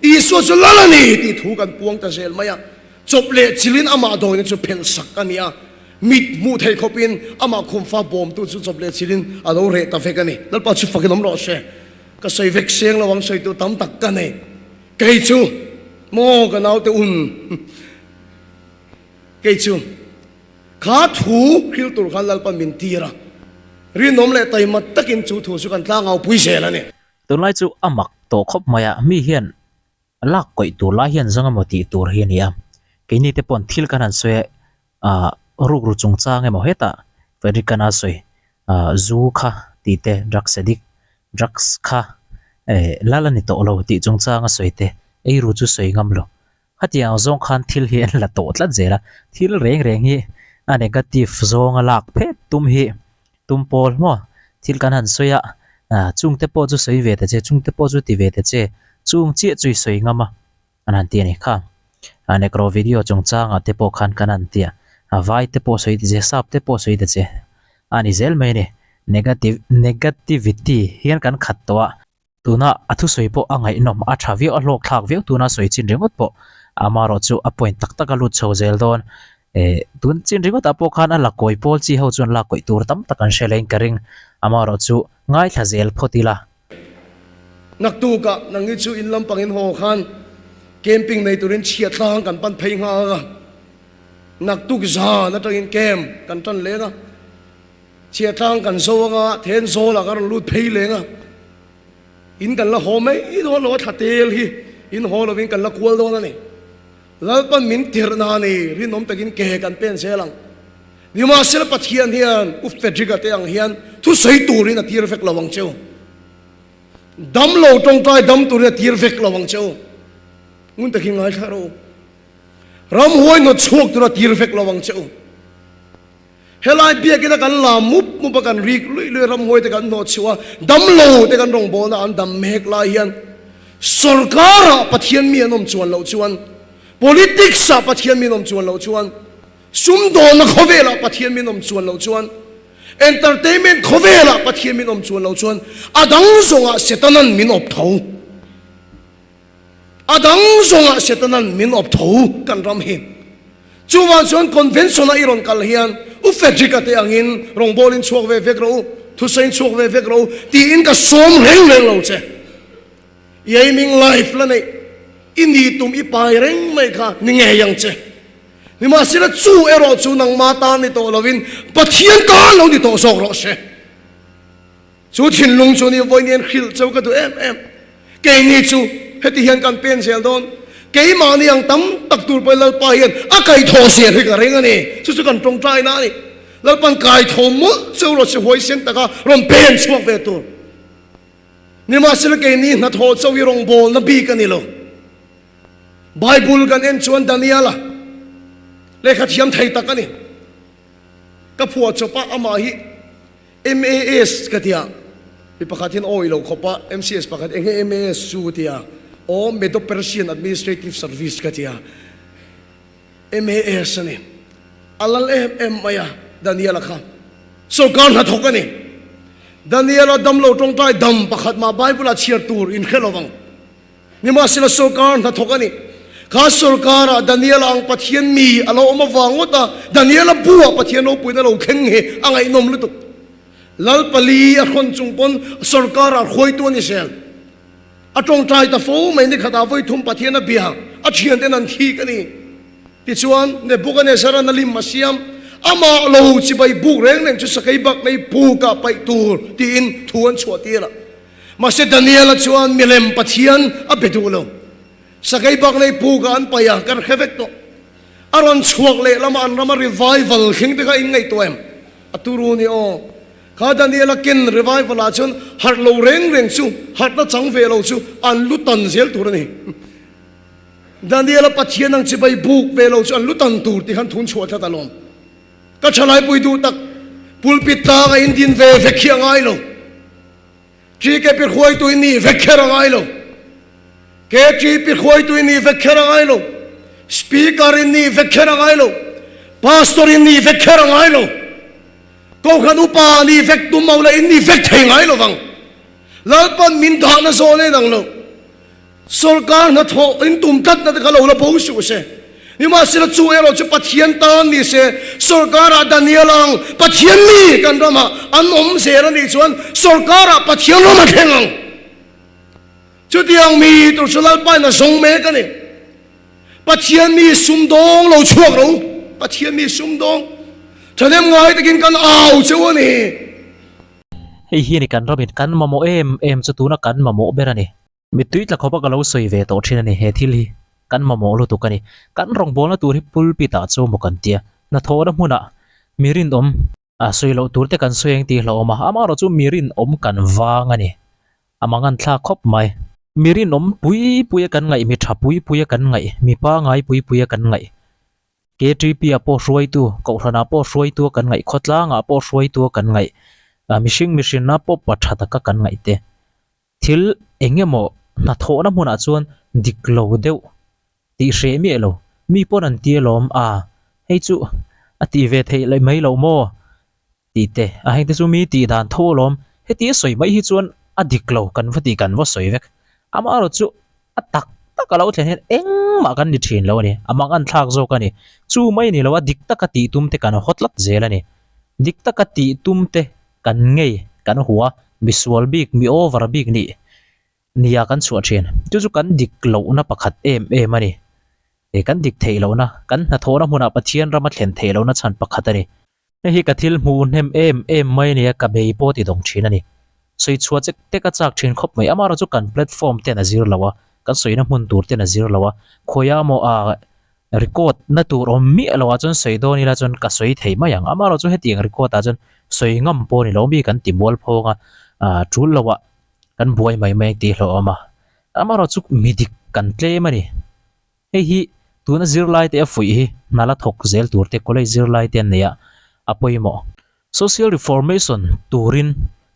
Isua chu lal a ni tih thu kan puang ta zel mai a. Chawp leh chilin amah dawina chu phelh sak a ni a, mit hmuh theih khawpin amah khumfa bawmtu chu chawp leh chilin a lo reh ta vek a ni. Lalpa chu fakin awm rawh se. Ka sawi vek seng lo ang sawitu tam tak ka nei. Kei chu maw ka naute un kei chu kha thu hril tur khan Lalpa min tir a, rinawm leh taima takin chu thu chu kan tlangau pui zel a ni. Tunlai chu a mak tawh khawp mai a, mi hian Lak kawih tur lai hian zawng emaw tih tur hi a ni a, keini te paw'n thil kan han sawi a, ah rukru chungchang emaw hetah Frederick a sawi ah zu kha tih te drugs addict drugs kha eh lal a ni tawh lo tih chungchang a sawi te eiru chu sawi ngam lo. Khatiang zawng khan thil hi an la tawh tlat zel a, thil reng reng hi a negative zawnga lak phet tum hi tum pawl maw thil kan han sawi a, ah chungte pawh chu sawi ve ta che, chungte pawh chu ti ve ta che, chung chiah chu i sawi ngam a, an han ti a ni kha. A nekro video chungchangah te pawh khan kan han ti a, a vai te pawh sawi ta che, sap te pawh sawi ta che, a ni zel mai a ni. Negative negativity hian kan khat tawh a. Tuna a thusawi pawh a ngaihnawm, a tha viau, a hlawk thlak viau tuna sawi chin ringawt pawh amarawh chu a point tak tak a lut chho zel dawn. Eh, tun chin ringawtah pawh khan a la kawi pawl chi ho chuan lak kawih tur tam tak an hre lein ka ring, amarawh chu ngaithla zel phawt ila. Naktukah nangni chu in lampang in haw khan camping nei turin chhiat tlang kan pan phei nghal a, naktuk zan atangin camp kan tan leng a. Chhiahtlang kan zo anga Thenzawl ah ka rawn lut phei leng a, in kan la haw mai dawn lo a thla tel hi in haw lovin kan la kual dawn a ni. Lalpan min tirh na a ni, rinawm takin ke kan pen zel ang. Nimahsela Pathian hian U Frederick-a te ang hian thusawi turin a tir vek lo ang cheu. Dam lo tawngtai dam turin a tir vek lo ang cheu. Ngun takin ngaithla rawh u. Ramhuai hnawt chhuak tur a tir vek lo ang cheu. Helai biakina kan la mup mup a, kan rik luih luih a, ramhuai te kan hnawh chhuah a, damlo te kan rawngbawlna an dam mek lai hian sorkarah Pathian mi an awm chuan loh chuan, politics ah Pathian mi an awm chuan loh chuan, sumdawnna khawvelah Pathian mi an awm chuan loh chuan, entertainment khawvelah Pathian mi an awm chuan loh chuan a dang zawngah Setanan min awp tho. A dang zawngah Setanan min awp tho kan ram hi. Chuvang chuan convention-a i rawn kal hian U Frederick-a te angin rawngbawlin chhuak ve vek rawh u, thusawiin chhuak ve vek rawh u tiin ka sawm reng reng lo che. I aiming life la neih, i ni tum i pai reng mai kha ni ngei ang che. Nimahsela chu erawh chu nangma tan ni tawh lovin Pathian tan lo ni tawh zawk rawh se. Chu thinlung chu ni vawi nian hrilh cheu ka duh em em. Keini chu heti hian kan pen zel dawn. Keimahni ang tam tak tur pawhin Lalpa hian a kaihthawh zel hi ka ring a ni. Chu chu kan tawngtaina a ni. Lalpan kaithawh mawlh cheu rawh se huaisen taka rawn pen chhuak ve tur. Nimahsela keini hnathawh chauh hi rawngbawlna bik a ni lo. Bible kan en chuan Daniela lehkha thiam thei tak a ni. Ka phuah chawp a, amah hi MAS ka ti a, mi pakhat hian awi lo khawp a, MCS pakhat eng nge MAS chu ka ti a, aw Medo-Persian Administrative Service ka ti a, MAS a ni. A lal em em mai a, Daniela kha sorkar hnathawk a ni. Daniela damlo tawngtai dam pakhat mah Bible-ah chhiar tur inhre lo vang. Nimahsela sorkar hnathawk a ni. Kha sorkarah Daniela ang Pathian mi a lo awm avang ngawt a, Daniela buah Pathian ropuina lo thleng hi a ngaihnawm lutuk. Lalpali a hrawn chung pawn sorkarah hruaitu a ni zel. A tawngtai ta fo mai nikhatah vawi thum Pathian a bia, a thianten an thik a ni. Tichuan, Nebukanezzar-a'n a lim a siam, amah lo chibai buk reng reng chu sakei bak nei pukah paih tur tiin thu an chhuah tir a. Mahse Daniela chuan milem Pathian a be duh lo. Sakei bak nei pukah an paih a, kan hre vek tawh. A rawn chhuak leh lama an rama revival thleng te kha in ngaihtuah em? A turu ni aw. Kha Daniela ken revival ah chuan harh lo reng reng chu, harhna chang ve lo chu an lu tan zel tur a ni. Daniela Pathian ang chibai buk ve lo chu an lu tan tur tih khan thun chhuah tlat alawm. Ka thalaipui duh tak, pulpit tlang a indin ve vek hi a ngai lo. TKP hruaitu i nih vek kher a ngai lo. KTP hruaitu i nih vek kher a ngai lo. Speaker i nih vek kher a ngai lo. Pastor i nih vek kher a ngai lo. Kohhran upa nih vek tum lo la in nih vek thei ngai lo vang. Lalpan min dahna zawn en ang lo. Sorkar hnathawh in tum tlatna te kha lo la bo suh se. Nimahsela chu erawh chu Pathian tan ni se, sorkarah Daniel ang Pathian mi kan ramah an awm zel a nih chuan sorkarah Pathian ram a thleng ang. Chutiang mi tur chu Lalpain a zawng mek a ni. Pathian mi sumdawng lo chhuak ro, Pathian mi sumdawng thahnem ngai takin kan au cheu a ni. Hei hi a ni kan ramin kan mamawh em em chu tuna kan mamawh ber a ni. Mittui tla khawpa ka lo sawi ve tawh thin a ni, he thil hi kan mamawh lutuk a ni. Kan rawngbawlna tur hi pulpit ah chu maw kan tia, hnathawhna hmunah mi rinawm a sawi loh tur te kan sawi ang tih hlauhawm a, amaherawh chu mi rinawm kan vang a ni, a mangan thlak khawp mai. Mi rinawm pui pui a kan ngaih, mi tha pui pui a kan ngaih, mi pangai pui pui a kan ngaih, KTP ah pawh hruaitu, Kohhranah pawh hruaitu a kan ngaih, khawtlangah pawh hruaitu a kan ngaih, mihring mihrinna pawh pa tha taka kan ngaih te. Thil eng emaw hnathawhna hmunah chuan dik lo deuh tih hreh miah lo, mi pawn an ti alawm a, hei chu a tih ve theih leh mai loh maw tih te, a hengte chu mi tih dan tho alawm, heti a sawi mai hi chuan a dik lo kan va tih kan va sawi vek. Amaherawh chu a tak tak a lo thlen hian engmah kan ni thin lo a ni, a mang an thlak zawk a ni. Chu mai ni lo a dik taka tih tum te kan haw tlat zel a ni. Dik taka tih tum te Kan ngei, kan hua, misual bik, mi over bik nih nia kan chhuah thin. Chu chu kan dik lohna pakhat em em a ni. He kan dik theih lohna, kan hnathawhna hmunah Pathian rama thlen theih lohna chhan pakhat a ni. Hei hi ka thil hmuh hnem em em mai a nia, ka bei pawh ti dawng thin a ni. Sawi chhuah chek tek a chak thin khawp mai. Amaherawhchu kan platform ten a zir lo a, kan sawina hmun tur ten a zir lo a, khawiah maw aa Record na tur awm miah lo ah chuan sawi dawn ila chuan ka sawi thei mai ang. Amaherawh chu hetiang record ah chuan sawi ngam pawh ni lo mi kan ti mual phawng a, ah tul lo ah kan buai mai mai tih hlauh awm a. Amaherawh chu mi dik kan tlem a ni. Hei hi tuna zirlai te a fuih hi hna la thawk zel tur te college zirlai te an nei a, a pawimawh. Social reformation turin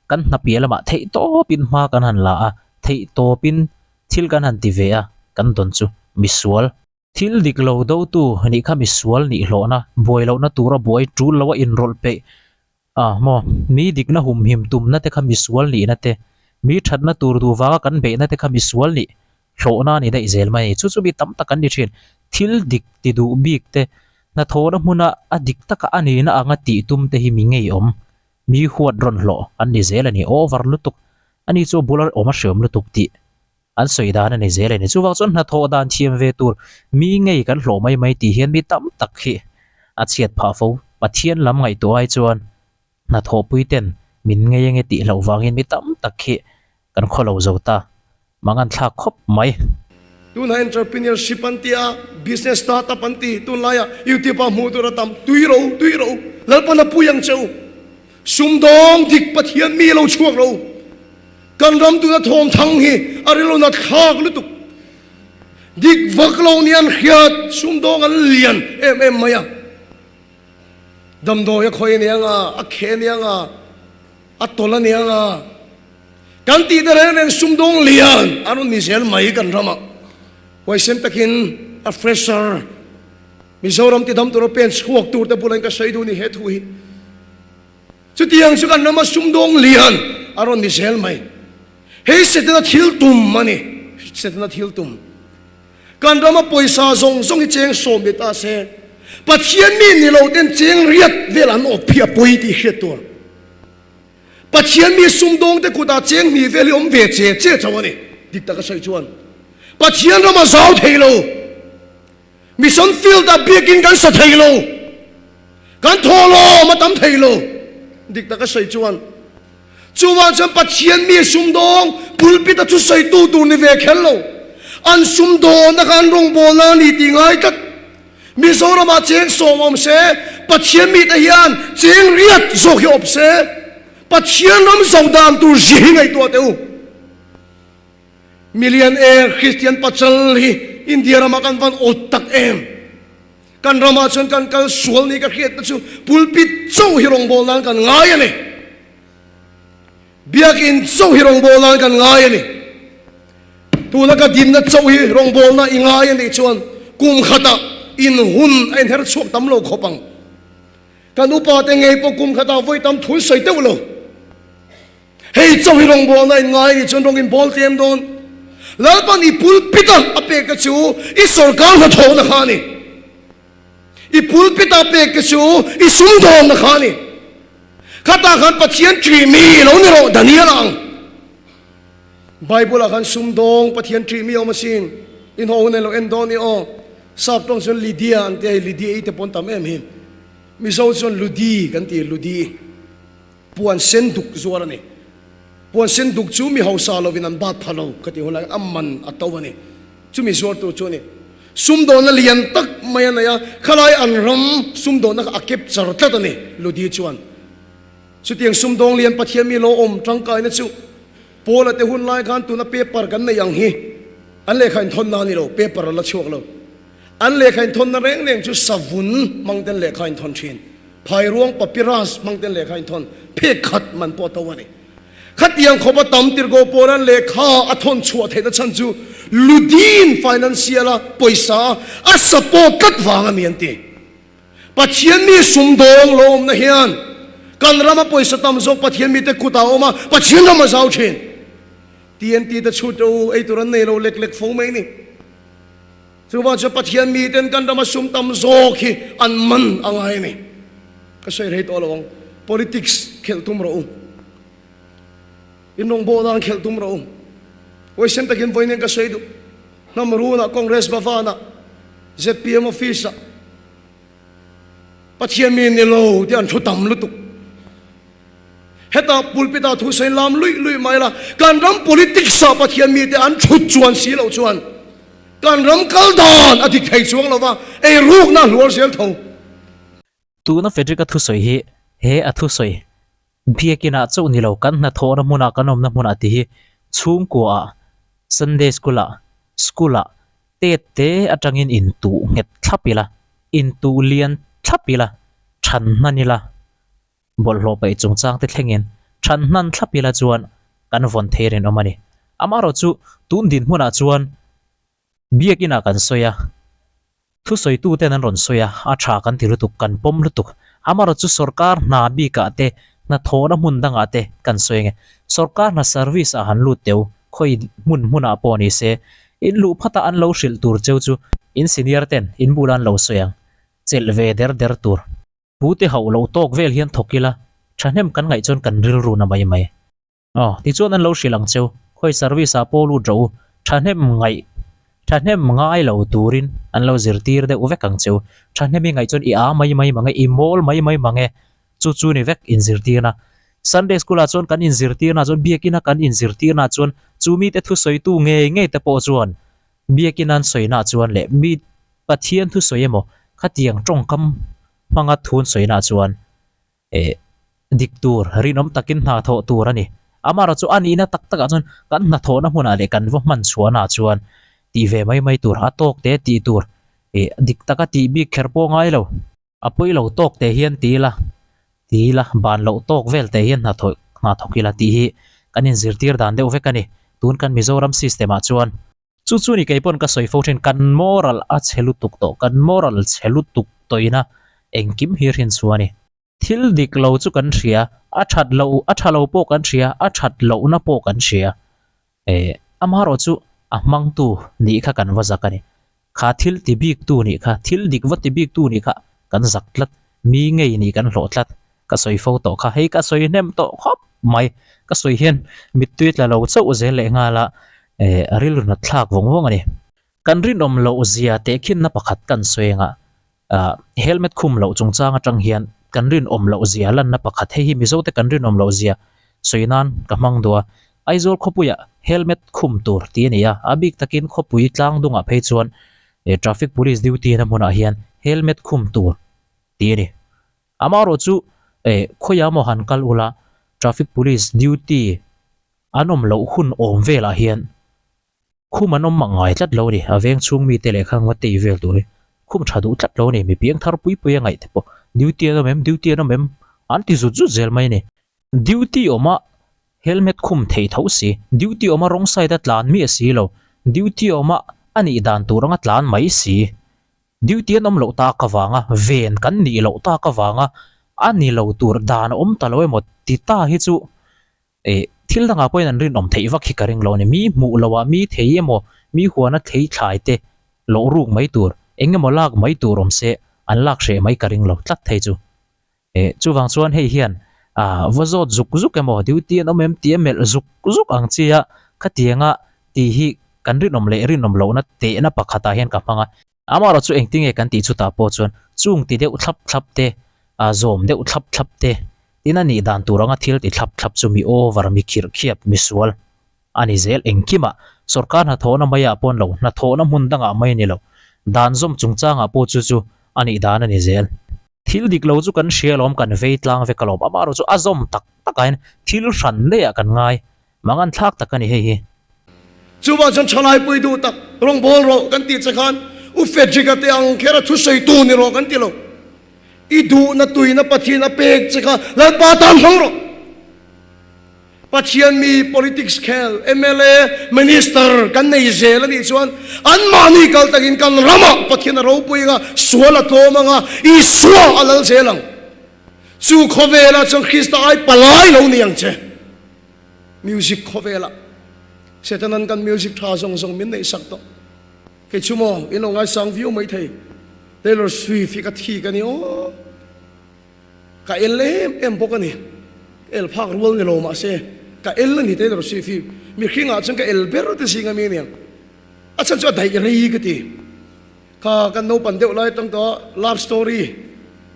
kan hna piah lamah theih tawpin hma kan han la a, theih tawpin thil kan han ti ve a, kan dawn chu misual. Thil dik lo dotu nih kha misual nih hlawhna, buai lohna tura buai tul loa inrawlh peih a maw? Mi dikna humhim tumna te kha misual nihna te, mi thatna tur duh vanga kan beihna te kha misual nih hlawhna a ni daih zel mai a ni. Chu chu mi tam tak an ni thin. Thil dik ti duh bik te, hnathawhna hmuna a dik taka a nihna anga tih tum te hi mi ngeiawm, mi huat rawn hlawh an ni zel a ni. Over lutuk a ni chu a bula awm a hreawm lutuk tih An sawi dan a ni zel a ni. Chuvang chuan hnathawh dan thiam ve tur mi ngei kan hlawh mai mai tih hian mi tam tak hi a chhiat phah fo. Pathian lam ngaihtuah ai chuan hnathawhpui ten Min ngei ange tih hlauh vangin mi tam tak hi kan khaw lo zo ta. Mangan thlak khawp mai. Tunah entrepreneurship an ti a, business startup an ti, tunlaiah YouTube ah hmuh tur a tam, tui ro u, tui ro u, Lalpan a pui ang che u, sumdawng dik Pathian mi lo chhuak ro u, kan ram tuna thawm thang hi a rilru nat thlak lutuk, dik vak lo nia an hriat, sumdawng an lian em em mai a, damdawi a khawi aniang a, a kheh aniang a, a tawlh aniang a. Kan tih te reng reng sumdawng lian a rawn ni zel mai kan ramah. Huaisen takin a fresher Mizoram tidam tura pen chhuak tur te bulah in ka sawi duh ni he thu hi. Chutiang chu kan rama sumdawng lian a rawn ni zel mai. Hei Setana thil tum a ni. Setana thil tum. Kan rama pawisa zawng zawng hi cheng sawm ni ta se, Pathian mi ni lo ten cheng riat vel an awp hi a pawi tih hriat tur. Pathian mi sumdawngte kutah cheng hnih vel hi awm ve che che chauh a ni. Dik taka sawi chuan Pathian ram a zau thei lo. Mission field ah biakin kan sa thei lo. Kan thawhlawm a tam thei lo. Dik taka sawi chuan chuvang chuan Pathian mi sumdawng pulpit a thusawitu tur ni ve kher lo. An sumdawnna kha an rawngbawlna a ni tih ngai tlat. Mizoramah cheng sawm awm se, Pathian mite hian cheng riat zawk hi awp se, Pathian ram zo dan tur zia hi ngaihtuah teh u. Million air Christian pachal hi India ramah kan van awt tak em. Kan ramah chuan kan kal sual ni ka hriatna chu pulpit chauh hi rawngbâwl nan kan ngai a ni. Biakinn chauh hi rawngbâwl nan kan ngai a ni. Tuna ka dinna chauh hi rawngbâwlna i ngai a nih chuan kum khatah in hun a inher chhuak tam lo khawp ang. Kan upate ngei pawh kum khatah vawi tam thun sawi deuh lo. Hei chauh hi rawngbâwlna in ngai a nih chuan rawng in bâwl tlem dawn. Lalpan i pulpit a a pek te chu i sawrkar hnathawhna kha a ni. I pulpit a pek te chu i sumdawnna kha a ni. Khatah khan Pathian ṭih mi lo ni rawh Daniel ang. Bible ah khan sumdawng Pathian ṭih mi a awm asin. In haw hun en lo en dawn i aw. Sap tawng chuan Lydia an ti a hei Lydia i te pawn tam em hi. Mizo chuan Ludi kan ti Ludi. Puan sen duk zuar a ni. Puan sen duk chu mi hausa lovin an bat pha lo ka ti hun lai a man a to a ni. Chumi zuartu chu a ni. Sumdawnna lian tak mai a nei a, khalai an ram sumdawnna kha a kep char tlat a ni, Ludi chuan. Chutiang sumdawng lian Pathian mi lo awm tangkaina chu Paula te hun lai khan tuna paper kan nei ang hi an lehkha inthawnna a ni lo, paper a la chhuak lo. An lehkha inthawnna reng reng chu savun hmang ten lehkha inthawn thin, phairuang papyrus hmang ten lehkha inthawn, phek khat man pawh a to a ni. Khatiang khawp a tam tirhkoh pawla lehkha a thawn chhuah theihna chhan chu Ludin financial a pawisa a support tlat vang a ni an ti. Pathian mi sumdawng lo awmna hian kan rama pawisa tam zawk Pathian mite kutah a awm a, Pathian ram a zau thin. TNT te chhut ro ei tur an nei lo lek lek fo mai ni. Chuvang chuan Pathian miten kan rama sum tam zawk hi an man a ngai a ni. Ka sawi rei tawh lo ang. Politics khelh tum rawh u. In rawngbawlna an khelh tum rawh u. Huaisen takin vawiin ka sawi duh. Hnam runah Congress Bhavan-ah, zpm office-ah Pathian mi ni lo tih an thu tam lutuk. Hetah pulpit-ah thu sawi lam luih luih mai la, kan ram politics-ah Pathian mite an thut chuan si loh chuan kan ram kal dan a dik thei chuang lo va, eirukna a hluar zel tho. Tuna Frederick-a thusawi hi he a thusawi Biakinah chauh ni lo, kan hnathawhna hmunah kan awmna hmunah tih hi chhungkuaah, Sunday School-ah, School-ah tet te atangin intuh nghet thlap ila, intuh lian thlap ila, than hnan ila, bawlhhlawh paih chungchang te thlengin than hnan thlap ila chuan kan vawn thei rinawm a ni. Amaherawhchu tun dinhmunah chuan Biakinah kan sawi a, thusawituten an rawn sawi a, a tha kan ti lutuk, kan pawm lutuk. Amaherawh chu sorkar hna bikah te, hnathawhna hmun dangah te kan sawi ange. Sorkar hna service ah han lut teu, khawi hmun hmunah pawh ni se, in luh phatah an lo hrilh tur cheu chu in senior ten in bulah an lo sawi ang, chelh ve der der tur. Pute hauh loh tawk vel hian thawk ila, thahnem kan ngaih chuan kan rilru na mai mai. Aw, tichuan an lo hrilh ang cheu, khawi service ah pawh lut rawh u, thahnem ngaih, thahnem ngai lo turin an lo zirtir deuh vek ang cheu, thahnem i ngaih chuan i aa mai mai mang e, i mawl mai mai mang e, chu chu ni vek inzirtirna. Sunday School ah chuan kan inzirtirna chuan biakina kan inzirtirna chuan chu mite thusawitu ngei ngei te pawh chuan biakina an sawina chuan leh mi Pathian thusawi emaw khatiang tawngkam hmanga thu an sawina chuan eh dik tur rinawm takin hna thawh tur a ni. Amaherawh chu a nihna tak takah chuan kan hnathawhna hmunah leh kan va hman chhuahnaah chuan tih ve mai mai tur a tawk te tih tur eh dik taka tih bik kher pawh ngai lo. A pawi lo tawk teh hian ti ila, ti ila, ban loh tawk vel teh hian hna thawh hna thawk ila tih hi kan inzirtir dan deuh vek a ni. Tun kan Mizoram system ah chuan. Chu chu ni kei pawn ka sawi fo thin, kan moral a chhe lutuk tawh, kan moral chhe lutuk tawhina engkim hi hrin chhuah a ni. Thil dik lo chu kan hria, a that loh, a tha lo pawh kan hria, a that lohna pawh kan hria. Eh, amaherawh chu a hmangtu nih kha kan va zak a ni. Kha thil ti biktu nih kha, thil dik va ti biktu nih kha kan zak tlat, mi ngei nih kan hlawh tlat. Ka sawi fo tawh kha, hei ka sawi hnem tawh khawp mai. Ka sawi hian mittui tla lo chauh zel leh nghal a, eh, rilru nat thlak vawng vawng a ni. Kan rinawm loh zia tehkhinna pakhat kan sawi anga, ah, helmet khum loh chungchang atang hian kan rinawm loh zia lanna pakhat, hei hi Mizote kan rinawm loh zia sawi nan ka hmang duh a. Aizawl khawpuiah helmet khum tur tih a ni a, a bik takin khawpui tlang dungah phei chuan eh traffic police duty na hmunah hian helmet khum tur tih a ni. Amaherawh chu eh khawiah maw han kal ula traffic police duty an awm loh hun awm velah hian Khum an awm mak ngai tlat lo a ni, a veng chhung mite leh kha ngawt te i vel tur hi khum tha duh tlat lo a ni, mi piang thar pui pui a ngaih te pawh duty an awm em, duty an awm em an ti zut zut zel mai a ni. Duty awma helmet khum thei tho si, duty awma wrong side a tlan miah si lo, duty awma a nih dan tur anga tlan mai si, duty an awm loh tak avanga ven kan nih loh tak avanga a ni lo tur dan a awm ta lo emaw ti ta hi chu Eh, thil dangah pawhin an rinawm theih vak hi ka ring lo a ni. Mi hmuh loah mi thei emaw, mi huana thei thlai te loh ruk mai tur, eng emaw lak mai tur awm se, an lak hreh mai ka ring lo tlat thei chu. Eh, chuvang chuan hei hian ah va zawt zuk zuk emaw, duty an awm em tih a melh zuk zuk ang chi a, khatianga tih hi kan rinawm leh rinawm lohna tehna pakhatah hian ka hmang a. Amaherawh chu engtinge kan tih chutah pawh chuan chung ti deuh thlap thlap te, a zawm deuh thlap thlap te, tin a nih dan tur anga thil ti thlap thlap chu mi over, mi khirh khiap, mi sual a ni zel. Engkimah sorkar hnathawhna maiah pawh an lo, hnathawhna hmun dangah mai a ni lo. Dan zawm chungchangah pawh chu chu a nih dan a ni zel. Thil dik lo chu kan hria alawm, kan vei tlang vek alawm. Amaherawh chu a zawm tak takah hian thil hran daihah kan ngai. Mangan thlak tak a ni hei hi. Chuvang chuan thalai pui duh tak rawngbâwl rawh kan tih che khan U Frederick-a te ang kher a thusawitu ni rawh kan ti lo. I duhna tuina Pathian a pek che kha Lalpa tan hmang rawh. Pathian mi politics khel mla, minister kan nei zel a nih chuan anmahni kal takin kan ramah Pathian a ropui anga, sual a tlawm anga, Isua a lal zel ang. Chu khawvelah chuan Krista ai palai lo ni ang che. Music khawvelah Setanan kan music tha zawng zawng min neih sak tawh. Kei chu maw in lo ngaisang viau mai thei. Taylor Swift hi ka thik a ni aw. Ka el em em bawk a ni. Ka el phak rual ni lo mahse ka el a ni Taylor Swift hi. Mihringah chuan ka el ber te zing a mi aniang. A chhan chu a daih rei ka ti. Kha kan naupan deuh lai atang tawh love story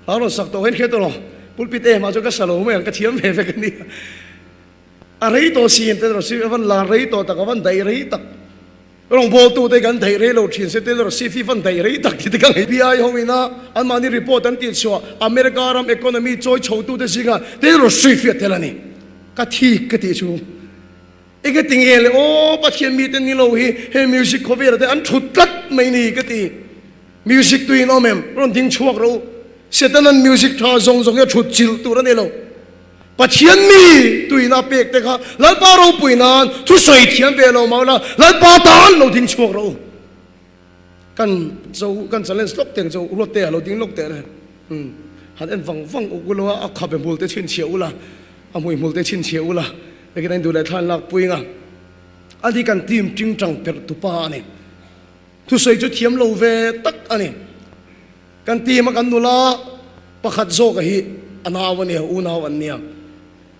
hla rawn sak tawh hian hriat rawh pulpit em ah chuan ka sa lo mai ang ka thiam ve vek a nia. A rei tawh si in Taylor Swift a van lar rei tawh tak a van daih rei tak. Rawngbawltu te kan daih rei lo thin se Taylor Swift hi van daih rei tak tih te ka ngaih. FBI ho ina anmahni report an tih chhuah America ram economy chawi chho tute zingah Taylor Swift hi a tel a ni. Ka thik ka tih chu. Engati nge le aw Pathian mite ni lo hi he music khawvela te an thut tlat mai ni ka ti. Music tuiin awm em? Rawn ding chhuak rawh u. Setanan music tha zawng zawng hi a thut chilh tur a ni lo. Pathian mi tuina pek te kha Lalpa ropui nan thusawi thiam ve lo mah ula Lalpa tan lo ding chhuak rawh u. Kan cho kan challenge lawk teng cho ruat te a lo ding lawk teh le. Umm han en vang vang uk ula a khabe hmul te chhinchhiah ula a hmui hmul te chhinchhiah ula Hei kan duh leh thlan lak pui nga a ni kan team tingtang perh tu pa a ni. Thusawi chu thiam lo ve tak a ni. Kan team a kan nula pakhat zawk a hi a nau a nia, unau an nia.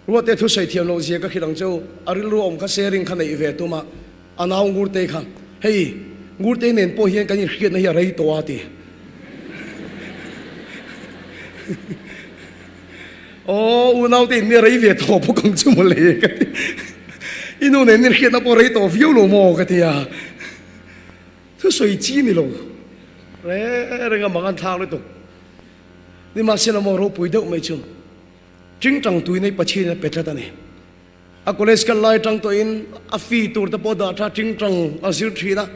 Ruate thusawi thiam loh zia ka hrilh ang cheu, a rilru awm kha sharing kha neih ve tum a, a nau Ngurtei kha, hei Ngurtei nen pawh hian kan inhriatna hi a rei tawh a ti. Aw, unaute in mi a rei ve tawh bawk ang chu mawle ka ti. I nu nen inhriatna pawh rei tawh viau lo maw ka ti a. Thusawi chi ni lo reng reng a mang an thlak lutuk. Nimahsela maw ropui deuh mai chu Tingtang tui nei Pathian a pe tlat a ni. A college kal lai atang tawhin a fee tur te pawh dah tha tingtang a zir thin a.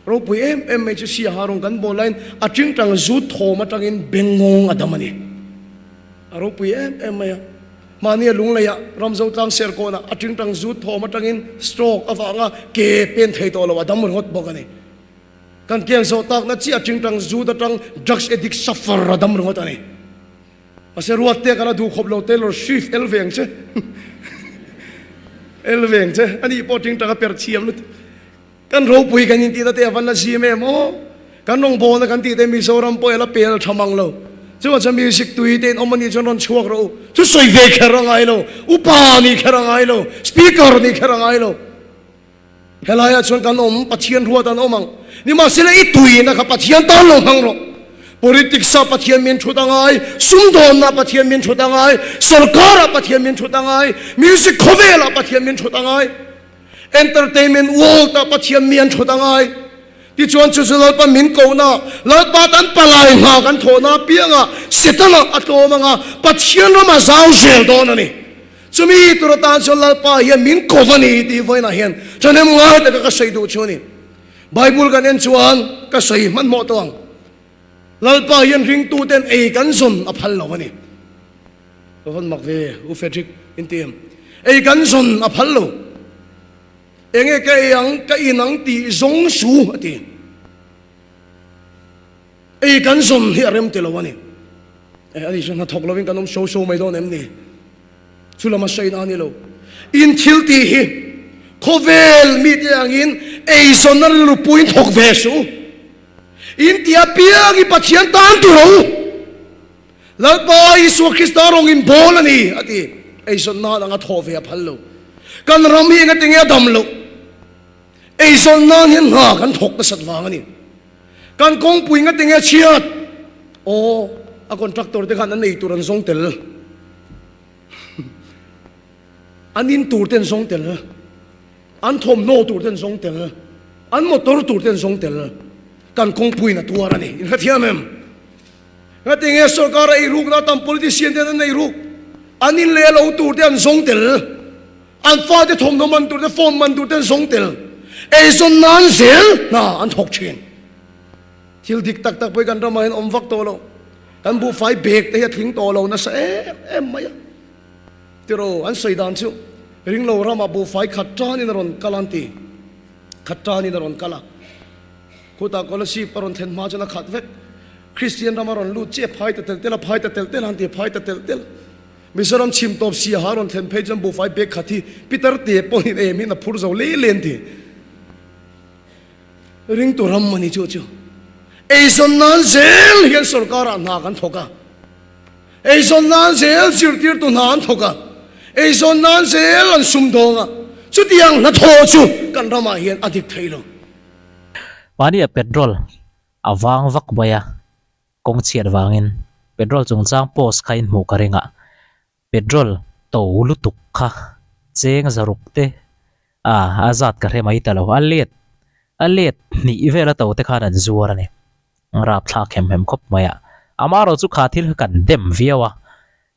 Ropui em em mai chu Siaha rawng kan bawl laiin a tingtang zut thawm atangin bengngawng a dam a ni. A ropui em em mai a. Mahnia Lungleiah Ramzotlang Serkawnah a tingtang zut thawm atangin stroke avanga ke pen thei tawh lo a dam ringawt bawk a ni. Kan kiang zawh takna chiah tingtang zut atang drugs addict suffer a dam ringawt a ni. Mahse ruat te kan a duh khawp lo Taylor Swift el veng che el veng che ani pawh tingtang a per thiam lutuk. Kan ropui kan intihna te a van la zim em aw. Kan rawngbawlna kan tih te Mizoram pawh ela pel tha mang lo. Chuvang chuan music tui te in awm anih chuan rawn chhuak rawh u. Thusawi ve kher a ngai lo, upa nih kher a ngai lo, speaker nih kher a ngai lo. Helaiah chuan kan awm, Pathian ruat an awm ang. Nimahsela i tuina kha Pathian tan lo hmang rawh. Politics-ah Pathian min thut a ngai, sumdawnna Pathian min thut a ngai, sorkarah Pathian min thut a ngai, music khawvelah Pathian min thut a ngai. Entertainment world ah Pathian mi an thut a ngai. Tichuan chu chu Lalpa min kohna, Lalpa tan palai hna kan thawhna apiangah Setana a tlawm anga Pathian ram a zau zel dawn a ni. Chumi tur atan chuan Lalpa hian min ko a ni tih vawiinah hian thahnem ngai taka ka sawi duh chu a ni. Bible kan en chuan ka sawi hmanhmawh tawh ang. Lalpa hian ringtuten ei kan zawn a phal lo a ni. Ka vawn mak ve U Frederick in ti em? Ei kan zawn a phal lo. Enge ka ei ang, ka in ang tih zawng su a ti. Ei kan zawn hi a rem ti lo a ni. E ani chu hnathawk lovin kan awm so so mai dawn em ni? Chu lama sawi na a ni lo. In thil tih hi khawvel mite angin ei zawnna rilru puiin thawk ve suh u. In ti apiang i Pathian tan ti rawh u. Lalpa Isua Krista rawng in bawl a ni, a ti. Eizawn nan anga thawh ve a phal lo. Kan ram hi engati nge a dam loh? Eizawn nan hian hna kan thawk nasat vang a ni. Kan kawngpui engati nge a chhiat? Aw, a contractor te khan an ei tur an zawng tel. An in tur te an zawng tel. An thawmhnaw tur te an zawng tel. An motor tur te an zawng tel. Kan kawngpuiin a tuar a ni. Inhrethiam em? Ngatinge sorkar a eirukna tam politician ten an eiruk, an in leh lo tur te an zawng tel, an fate thawmhnaw man tur te phone man tur te an zawng tel, eizawn nan zel hna an thawk thin. Thil dik tak tak pawh hi kan ramah hian awm vak tawh lo, kan buhfai bag te hi a tling tawh lo nasa em em mai a. Tiraw an sawi dan chu ringlo ramah buhfai khat tanin a rawn kal an ti, khat tanin a rawn kal a. Khutah Kolasib a rawn thlen hma chuan a khat vek. Kristian ram a rawn lut chiah phai ta tel tel a, phai ta tel tel a han ti a, phai ta tel tel. Mizoram chhim tawp Siaha a rawn thlen phei chuan buhfai bag khat hi Peter te pawhin em hian a phur zo lei lei an ti. Ringtu ram a ni chu chu. Eizawn nan zel hian sorkarah hna kan thawk a. Eizawn nan zel zirtirtu hna an thawk a. Eizawn nan zel an sumdawng a. Chutiang hnathawh chu kan ramah hian a dik thei lo. Mahnia petrol a vang vak mai a, kawng chhiat vangin petrol chungchang post kha in hmuh ka ring a, petrol to lutuk kha cheng zaruk te a a zat ka hre mai ta lo, a let a let hnih vel a to te khan an zuar a ni, rapthlak hem hem khawp mai a, amaherawhchu chu kha thil kha kan dem viau a,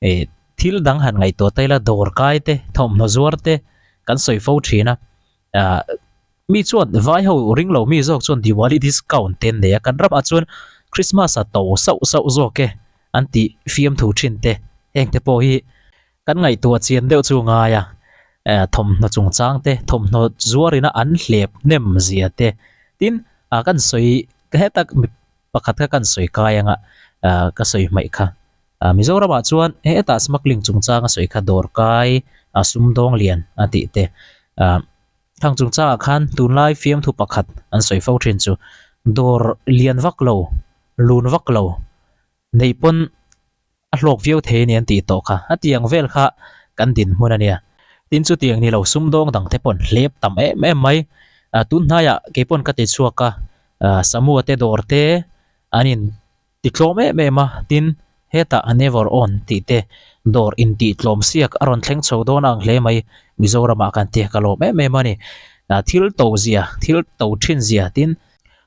eh thil dang han ngaihtuah ta ila dawr kai te thawmhnaw zuar te kan sawi fo thin a. Ah mi chuan vai ho ring lo mi zawk chuan Diwali discount te an nei a, kan ramah chuan Christmas a to sauh sauh zawk e an tih fiamthu thin te heng te pawh hi kan ngaihtuah chian deuh chu ngai a, eh thawmhnaw chungchang te thawmhnaw zuarina an hlep hnem zia te tin ah kan sawi heta mi pakhat kha kan sawi kai anga ah ka sawi hmaih kha. Mizoramah chuan hetah smuggling chungchanga sawi kha dawrkai a sumdawng lian a tih te. Khang chungchangah khan tunlai fiamthu pakhat an sawi fo thin chu dawr lian vak lo, lun vak lo neih pawn a hlawk viau thei a ni an tih tawh kha. A tiang vel kha kan dinhmun a nia. Tin chutiang ni lo sumdawng dang te pawn hlep tam em em mai. Tun hnaiah kei pawn ka ti chhuak a, Samua te dawr te an in Ti tlawm em em a, tin Hetah Never On tih te dawr intih tlawm siak a rawn thleng chho dawn ang hle mai. Mizoramah kan ti ka lawm em em a ni. Thil to zia, thil to thin zia tin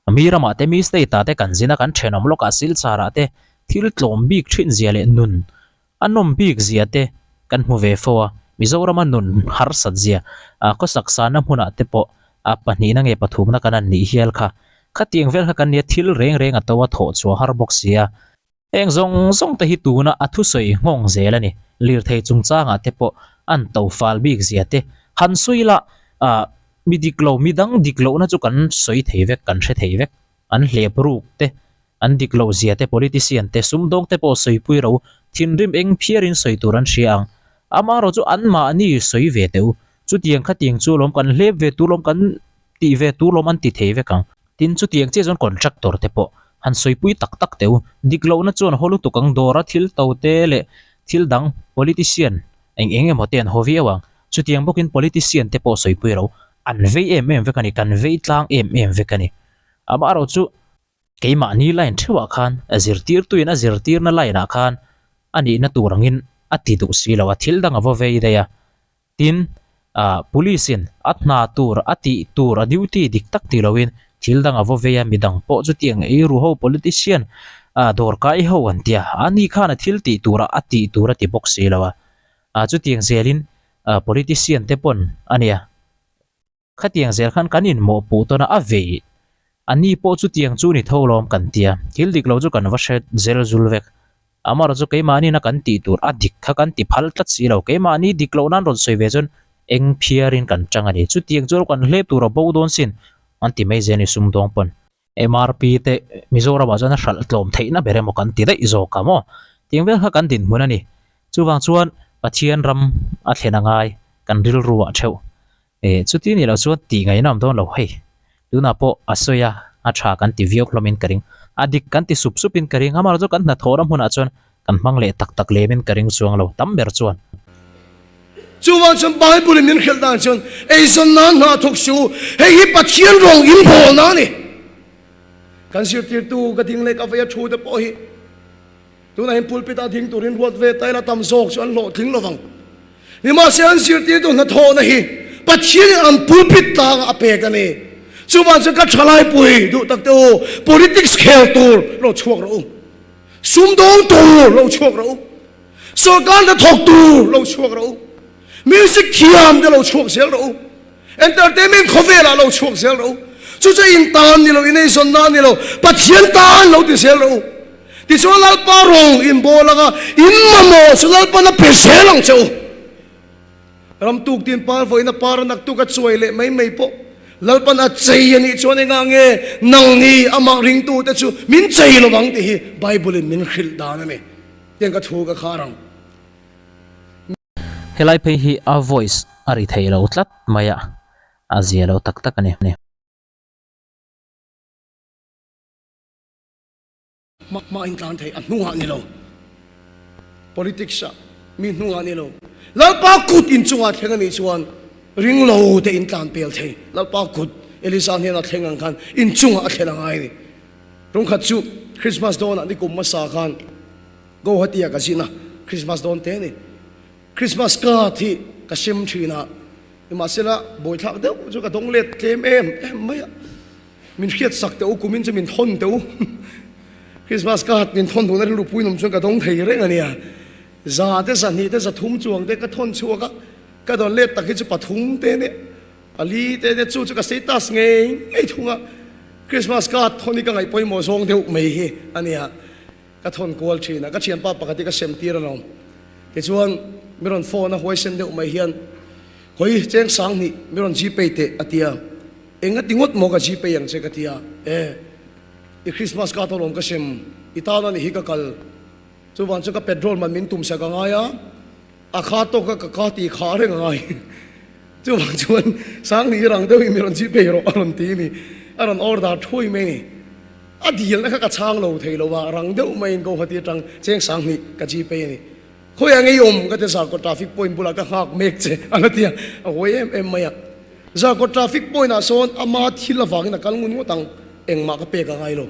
mi ramah te mi state ah te kan zin a kan thenawm lawkah Silchar ah te thil tlawm bik thin zia leh nun a nawm bik zia te kan hmu ve fo a. Mizorama nun harsat zia khawsak sanna hmunah te pawh a pahnihna nge pathumna kan han nih hial kha. Khatiang vel kha kan nia thil reng reng a to a thawh chhuah har bawk sia. Heng zawng zawng te hi tuna a thusawi nghawng zel a ni. Lirthei chungchangah te pawh an to fal bik zia te han sawi la, ah, mi dik lo, mi dang dik lohna chu kan sawi thei vek, kan hre thei vek. An hlep ruk te, an dik loh zia te, politician te, sumdawng te pawh sawipui ro, thinrim eng phiarin sawi tur an hria ang. Amaherawh chu anmahni sawi ve teh u. Chutiang khatiang chu lawm kan hlep ve tur lawm kan tih ve tur lawm an ti thei vek ang. Tin, chutiang chiah chuan contractor te pawh han sawipui tak tak teh u. Dik lohna chuan haw lutuk ang dawra thil to te leh thil dang politician eng eng emaw te an haw viau ang. Chutiang bawkin politician te pawh sawipui ro an vei em em vek a ni, kan vei tlang em em vek a ni. Amaherawh chu keimahni line theuhah khan zirtirtuin a zirtirna line ah khan a nihna tur angin a ti duh si lo a, thil dang a va vei daih a. Tin, ah police in a hna tur a tih tur a duty dik tak ti loin thil dang a vaw vei a, midang pawh chutiang eiru ho politician ah dawr kai ho an tia, ani khan a thil tih turah a tih tur a ti bawk si lo a, ah chutiang zelin ah politician te pawn a nia. Khatiang zel khan kan inmawhpuh tawn a, a vei. A ni pawh chutiang chu ni tho lawm kan tia. Thil dik lo chu kan va hre zel zul vek. Amaherawh chu keimahniin a kan tih tur a dik kha kan ti phal tlat si lo. Keimahni dik loh nan rawn sawi ve chuan eng phiarin kan chang a ni. Chutiang chu kan hlep tur a bo dawn sin an ti mai zel a ni sumdawng pawn. MRP te Mizoramah chuan a hralh tlawm theihna ber emaw kan ti daih zawk a maw? Tiang vel kha kan dinhmun a ni. Chuvang chuan Pathian ram a thlen a ngai kan rilru ah theuh. E chuti ni loh chuan tih ngaihna awm dawn lo hei. Tunah pawh a sawi a, a tha kan ti viau hlawmin ka ring. A dik kan ti sup supin ka ring. Amaherawhchu kan hnathawhna hmunah chuan kan hmang leh tak tak lemin ka ring chuang lo tam ber chuan. Chuvang chuan Bible in min hrilh dan chuan eizawn nan hna thawk suh u, hei hi Pathian rawng in bawlna a ni. Kan zirtirtu ka ding leh ka vei a thu te pawh hi tunah hian pulpit ah ding turin ruat ve ta ila tam zawk chu an hlawhtling lovang. Nimahse an zirtirtu hnathawhna hi Pathian in an pulpit tlangah a pek a ni. Chuvang chuan ka thalaipui duh tak te u, politics khel tur lo chhuak rawh u. Sumdawng tur lo chhuak rawh u. Sorkar hnathawk tur lo chhuak rawh u. Music thiam te lo chhuak zel rawh u. Entertainment khawvelah lo chhuak zel rawh u. Chu chu in tan ni lo, in eizawnna ni lo, Pathian tan lo ti zel rawh u. Tichuan Lalpa rawng in bawl anga in mamawh chu Lalpan a pe zel ang che u. Ram tuk tin par vawiin a par a nak tuk a chuai leh mai mai pawh Lalpan a chei a nih chuan engah nge nangni amah ringtute chu min chei lo vang tih hi Bible in min hrilh dan a ni. Tiang ka thu ka khar ang. Helai phei hi a voice a ri thei lo tlat mai a, a zia lo tak tak a ni. Hma in tlan thei a hnungah ni lo. Politics ah mi hnungah ni lo. Lalpa kut in chungah thleng a nih chuan ring lo te in tlan pel thei. Lalpa kut Elisa hnena thleng ang khan in chungah a thlen a ngai a ni. Rungkhat chu Christmas dawnah nikum hmasa khan Guwahati ah ka zin a, Christmas dawn te a ni. Christmas card hi ka sem thin a, nimahsela bawithlak deuh chu ka dawng let tlem em em mai a. Min hriat sak teh u, kumin chu min thawn teh u. Christmas card min thawn duhna rilru puinawm chuan ka dawng thei reng a nia. Za te, zahnih te, zathum chuang te ka thawn chhuak a, ka dawn let tak hi chu pathum te nia, pali te nia, chu chu ka status ngei ngei thung a. Christmas card thawn hi ka ngaih pawimawh zawng deuh mai hi a nia. Ka thawn kual thin a, ka thianpa pakhat hi ka sem tir alawm. Tichuan, mi rawn phone a huaisen deuh mai hian, Hawi, cheng sang hnih, mi rawn gpay teh, a ti a. Eng a ti ngawt maw ka gpay ang che ka ti a. E, i Christmas card alawm ka sem, i tan a nih hi ka kal. Chuvang chuan ka petrol man min tum sak a ngai a, a kha tawk a ka ka ti kha reng a ngai. Chuvang chuan sang hnih rang deuhin mi rawn gpay rawh a rawn ti a ni. A rawn order thui mai a ni. A dilna kha ka chhang lo thei lo a, rang deuh maiin Guwahati atang cheng 2000 ka gpay a ni. Khawiah ngei awm ka ti Zarkawt traffic point bulah ka nghak mek che a la ti a, a huai em em mai a. Zarkawt traffic point ah sawn ama thil avangin a kal ngun ngawt ang, engmah ka pek a ngai lo.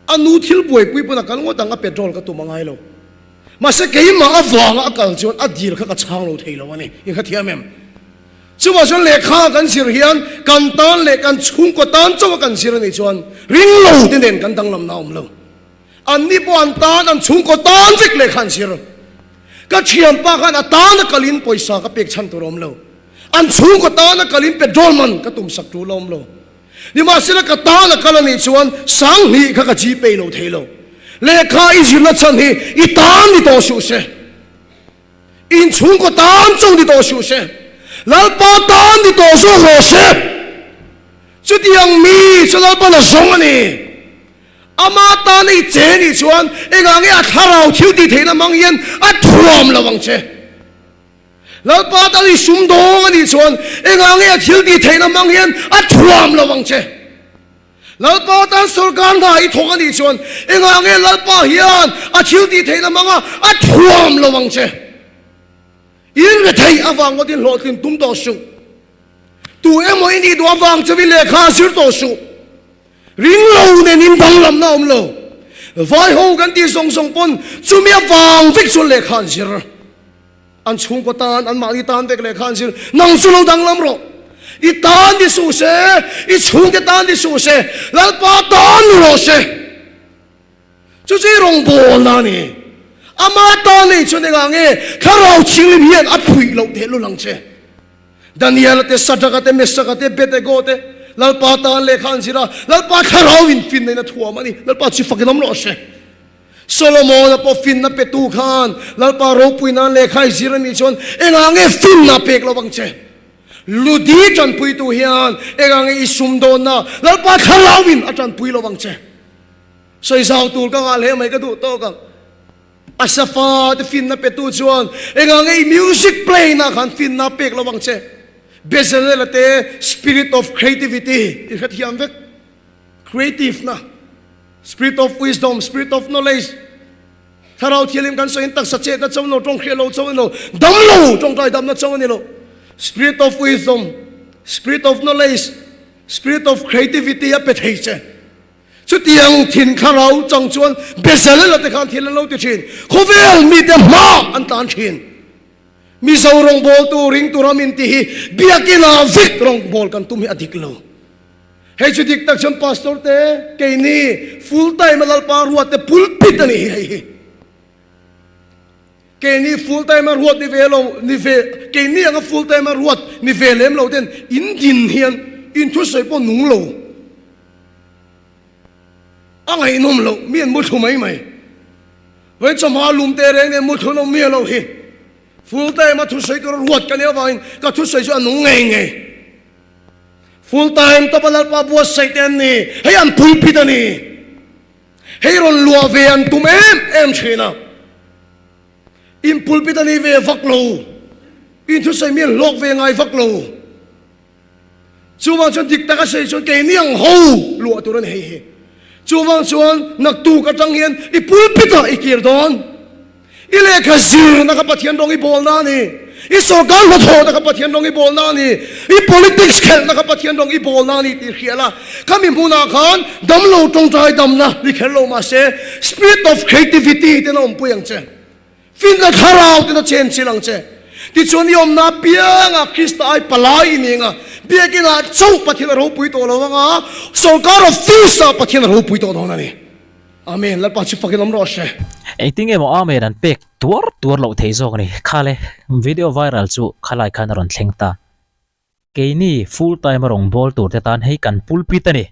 A nu thil buaipui pawn a kal ngawt ang, a petrol ka tum a ngai lo. Mahse keimah avanga a kal chuan a dil kha ka chhang lo thei lo a ni. In hrethiam em? Chuvah chuan lehkha kan zir hian kan tan leh kan chhungkaw tan chauha kan zir a nih chuan ringlo te nen kan danglamna a awm lo. Anni pawh an tan, an chhungkaw tan vek lehkha an zir. Ka thianpa khan a tana kalin pawisa ka pek chhan tur a awm lo. An chhungkaw tana kalin petrol man ka tumsak tul a awm lo. Nimahsela ka tana kal a nih chuan Sanghnih kha ka gpay lo thei lo. Lehkha i zirna chhan hi i tan ni tawh suh se. In chhungkaw tan chauh ni tawh suh se. Lalpa tan ni tawh zawk rawh se. Chutiang mi chu Lalpan a zawng a ni. Ama tana i che nih chuan engah nge a thlarau thil tih theihna hmang hian a thuam lo ang che. Lalpa tan i sumdawng a nih chuan engah nge a thil tih theihna hmang hian a thuam lo ang che. Lalpa tan sawrkar hna i thawk a nih chuan engah nge Lalpa hian a thil tih theihna hmanga a thuam lo ang che. In retheih avang ngawtin hlawhtlin tum tawh suh. Tu emaw i nih duh avang chauhin lehkha zir tawh suh. Ring lo nen in danglamna a awm lo. Vai ho kan tih zawng zawng pawn chumi avang vek chuan lehkha an zir. An chhungkaw tan, an mahni tan vek lehkha an zir. Nang chu lo danglam rawh. I tan ni suh se, i chhungte tan ni suh se, Lalpa tan ni rawh se. Chu chu i rawngbawlna a ni. Ama tan nei chuan engah nge Thlarau Thianghlim hian a phuih loh tehlul ang che? Daniela te, Sadraka te, Mesaka te, Abednego te, Lalpa tan lehkha an zir a, Lalpa Thlarau in finna in a thuam a ni. Lalpa chu fakin awm rawh se. Solomona pawh finna petu khan Lalpa ropui nan lehkha i zir a nih chuan engah nge finna pek lo ang che? Ludi tanpuitu hian engah nge i sumdawnna Lalpa Thlarau in a tanpui lo ang che? Sawi zau tur ka ngah hle mai ka duh tawk ang. Asafa te finna petu chuan engah nge i music play na khan finna pek lo ang che. Bezalel te spirit of creativity i hrethiam vek. Creative na spirit of wisdom, spirit of knowledge. Thlarau thialim kan sawiin taksa chetna chauh lo, tawng hriat lo chauh a ni lo, dam lo tawngtai damna chauh a ni lo. Spirit of wisdom, spirit of knowledge, spirit of creativity a pe thei che. Chutiang thin thlarau chang chuan Bezalel-a te khan thil an lo ti thin. Khawvel mite hma an tlan thin. Mizo rawngbawltu ringtu ram inti hi biakina vek rawngbawl kan tum hi a dik lo. Hei chu dik tak chuan Pastor te, keini full time a Lalpa ruat te pulpit a ni hi hei hi. Keini full time a ruat ni ve lo, ni ve, keini anga full time a ruat ni ve lem lo ten in din hian in thusawi pawh nung lo. A ngaihnawm loh, mi an mu thlu mai mai. Vawi chawhma lum te reng nen mu thlu lo miah lo hi. Full time a thusawi tura ruat ka nih avangin ka thusawi chu a nung ngei ngei. Full time tawpa Lalpa buatsaih te an ni, hei an pulpit a ni. Hei rawn luah ve an tum em em thin a. In pulpit a ni ve vak lo. In thusawi mi an hlawk ve ngai vak lo. Chuvang chuan dik taka sawi chuan keini ang ho luah tur a ni hei hi. Chuvang chuan naktuk atang hian i pulpit ah i kir dawn. I lehkha zirna kha Pathian rawng i bawlna a ni. I sorkar hnathawhna kha Pathian rawng i bawlna a ni. I politics khelhna kha Pathian rawng i bawlna a ni tih hria la. Khami hmunah khan damlo tawngtai damna ni kher lo mahse spirit of creativity ten a awmpui ang che. Finna thlarau ten a chen chil ang che. Tichuan i awmna apiangah Krista ai palai i ning a, biakinah chauh Pathian a ropui tawh lo anga, sorkar office ah Pathian a ropui tawh dawn a ni. Amen. Lalpa chu fakin awm rawh se. Engtin nge maw Amen an pek tuar tuar loh thei zawk a ni. Khale, video viral chu khalai khan a rawn thleng ta. Keini full time a rawn bawl tur te tan hei kan pulpit a ni.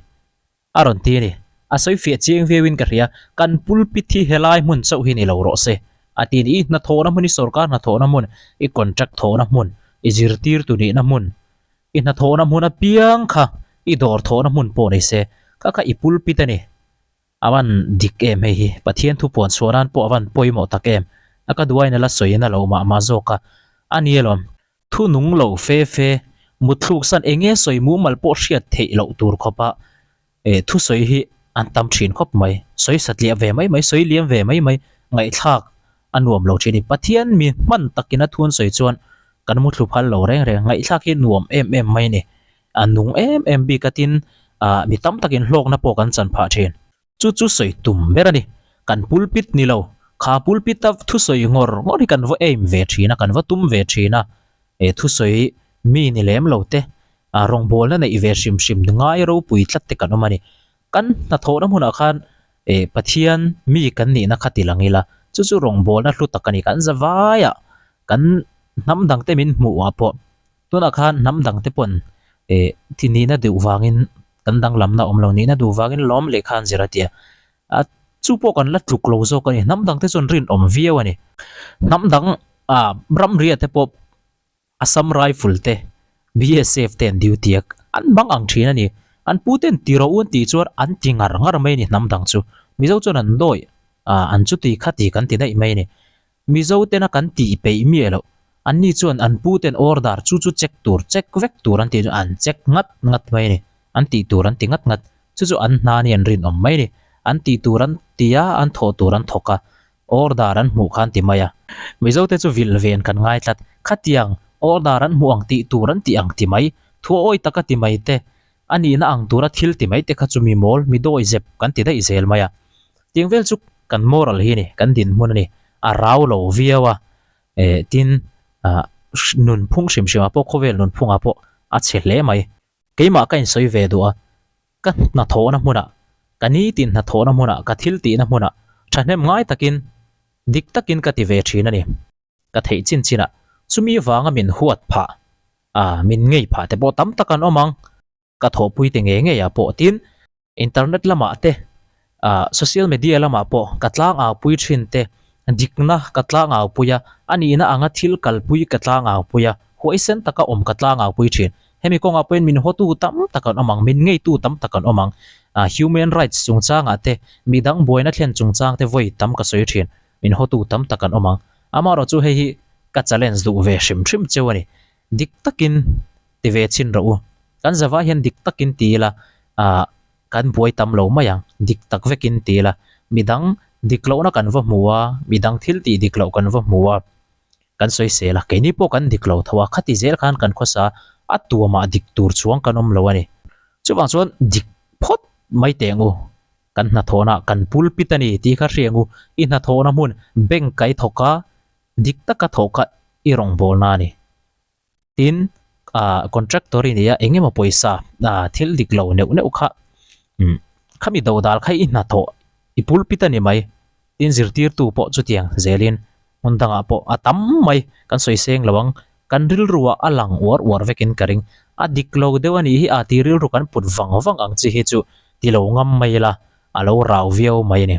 A rawn ti a ni. A sawi fiah chiang viau in ka hria, kan pulpit hi helai hmun chauh hi ni lo rawh se. A ti a ni, i hnathawhna hmun, i sorkar hnathawhna hmun, i contract thawhna hmun, i zirtirtu nihna hmun, i hnathawhna hmun apiang kha i dawr thawhna hmun pawh ni se, kha kha i pulpit a ni. A van dik em hei hi, Pathian thu puan chhuah nan pawh a van pawimawh tak em. A ka duain a la sawiin a lo mah mah zawk a, a ni alawm. Thu nung lo fe fe, mutthluk san eng nge sawi mumal pawh hriat theih loh tur khawpa eh thusawi hi an tam thin khawp mai. Sawi satliah ve mai mai, sawi liam ve mai mai, ngaihthlak a nuam lo thin a ni. Pathian mi hman takin a thu an sawi chuan kan muthlu phal lo reng reng, ngaihthlak hi nuam em em mai a ni. A nung em em bik a tin ah mi tam takin hlawkna pawh kan chan phah thin. Chu chu sawi tum ber a ni. Kan pulpit ni lo. Kha pulpit a thusawi ngawr ngawr hi kan va aim ve thin a, kan va tum ve thin a, he thusawi mi ni lem lo te, rawngbawlna neih ve hrim hrim ngai ropui tlat te kan awm a ni. Kan hnathawhna hmunah khan eh Pathian mi kan nihna kha ti lang ila, chu chu rawngbawlna hlu tak a ni. Kan za vaiah kan hnam dangte min hmuh ah pawh tunah khan hnam dangte pawn eh ti nihna duh vangin kan danglamna awm lo, nihna duh vangin lawm lehkha an zir a tia. A chu pawh kan la tluk lo zawk a ni. Hnam dangte chuan rinawm viau a ni. Hnam dang ah ramria te pawh Assam Rifle te, BSF te an duty a, an bang ang thin a ni. An pu ten ti rawh u an tih chuan an ti ngar ngar mai a ni hnam dang chu. Mizo chuan an dawi ah an chuti kha ti kan ti daih mai a ni. Mizo tena kan tih peih miah loh, anni chuan an pu ten order chu chu check tur, check vek tur an tih chu an check ngat ngat mai a ni. An tih tur an ti ngat ngat. Chu chu an hna ni an rinawm mai a ni. An tih tur an ti a, an thawh tur an thawk a. Order an hmuh khan ti mai a. Mizo te chu vilh ven kan ngai tlat. Khatiang order an hmuh ang tih tur an tih ang ti mai. Thu awi taka ti mai te, a nihna ang tura thil ti mai te kha chu mi mawl, mi dawi zep kan ti daih zel mai a. Tiang vel chu kan moral hi a ni, kan dinhmun a ni. A rau lo viau a. Eh tin, ah nunphung hrim hrimah pawh khawvel nunphungah pawh a chhe hle mai. Keimah ka insawi ve duh a, ka hnathawhna hmunah, ka nitin hnathawhna hmunah, ka thil tihna hmunah thahnem ngai takin, dik takin ka ti ve thin a ni. Ka theih chin chinah chumi vanga min huat phah, ah min ngei phah te pawh tam tak an awm ang. Ka thawhpui te ngei ngeiah pawh tin Internet lamah te, ah social media lamah pawh ka tlangau pui thin te, dikna ka tlangau pui a, a nihna anga thil kalpui ka tlangau pui a, huaisen taka awm ka tlangau pui thin. Hemi kawngah pawhin min hawtu tam tak an awm ang, min ngeitu tam tak an awm ang. Ah human rights chungchangah te, midang buaina thlen chungchang te vawi tam ka sawi thin, min hawtu tam tak an awm ang. Amaherawhchu hei hi ka challenge duh ve hrim hrim cheu a ni. Dik takin ti ve chhin rawh u. Kan zavah hian dik takin ti ila, ah kan buai tam lo mai ang, dik tak vekin ti ila, midang dik lohna kan va hmu a, midang thil tih dik loh kan va hmu a, kan sawi sel a, keini pawh kan dik lo tho a, khati zel khan kan khawsa a, a tuamah dik tur chuang kan awm lo a ni. Chuvang chuan dik phawt mai teh ang u, kan hnathawhna kan pulpit a ni tih kha hria ang u, i hnathawhna hmun bank kai thawk a, dik taka thawk kha i rawngbawlna a ni. Tin, ah contractor i nia eng emaw pawisa ah thil dik lo neuh neuh kha umm khami do dal kha i hnathawh i pulpit a ni mai. Tin, zirtirtu pawh chutiang zelin hmun dangah pawh a tam mai kan sawi seng lo ang. Kan rilruah a lang uar uar vekin ka ring. A dik lo deuh a nih hi a tih rilru kan put vang vang ang chi hi chu ti lo ngam mai ila a lo rau viau mai a ni.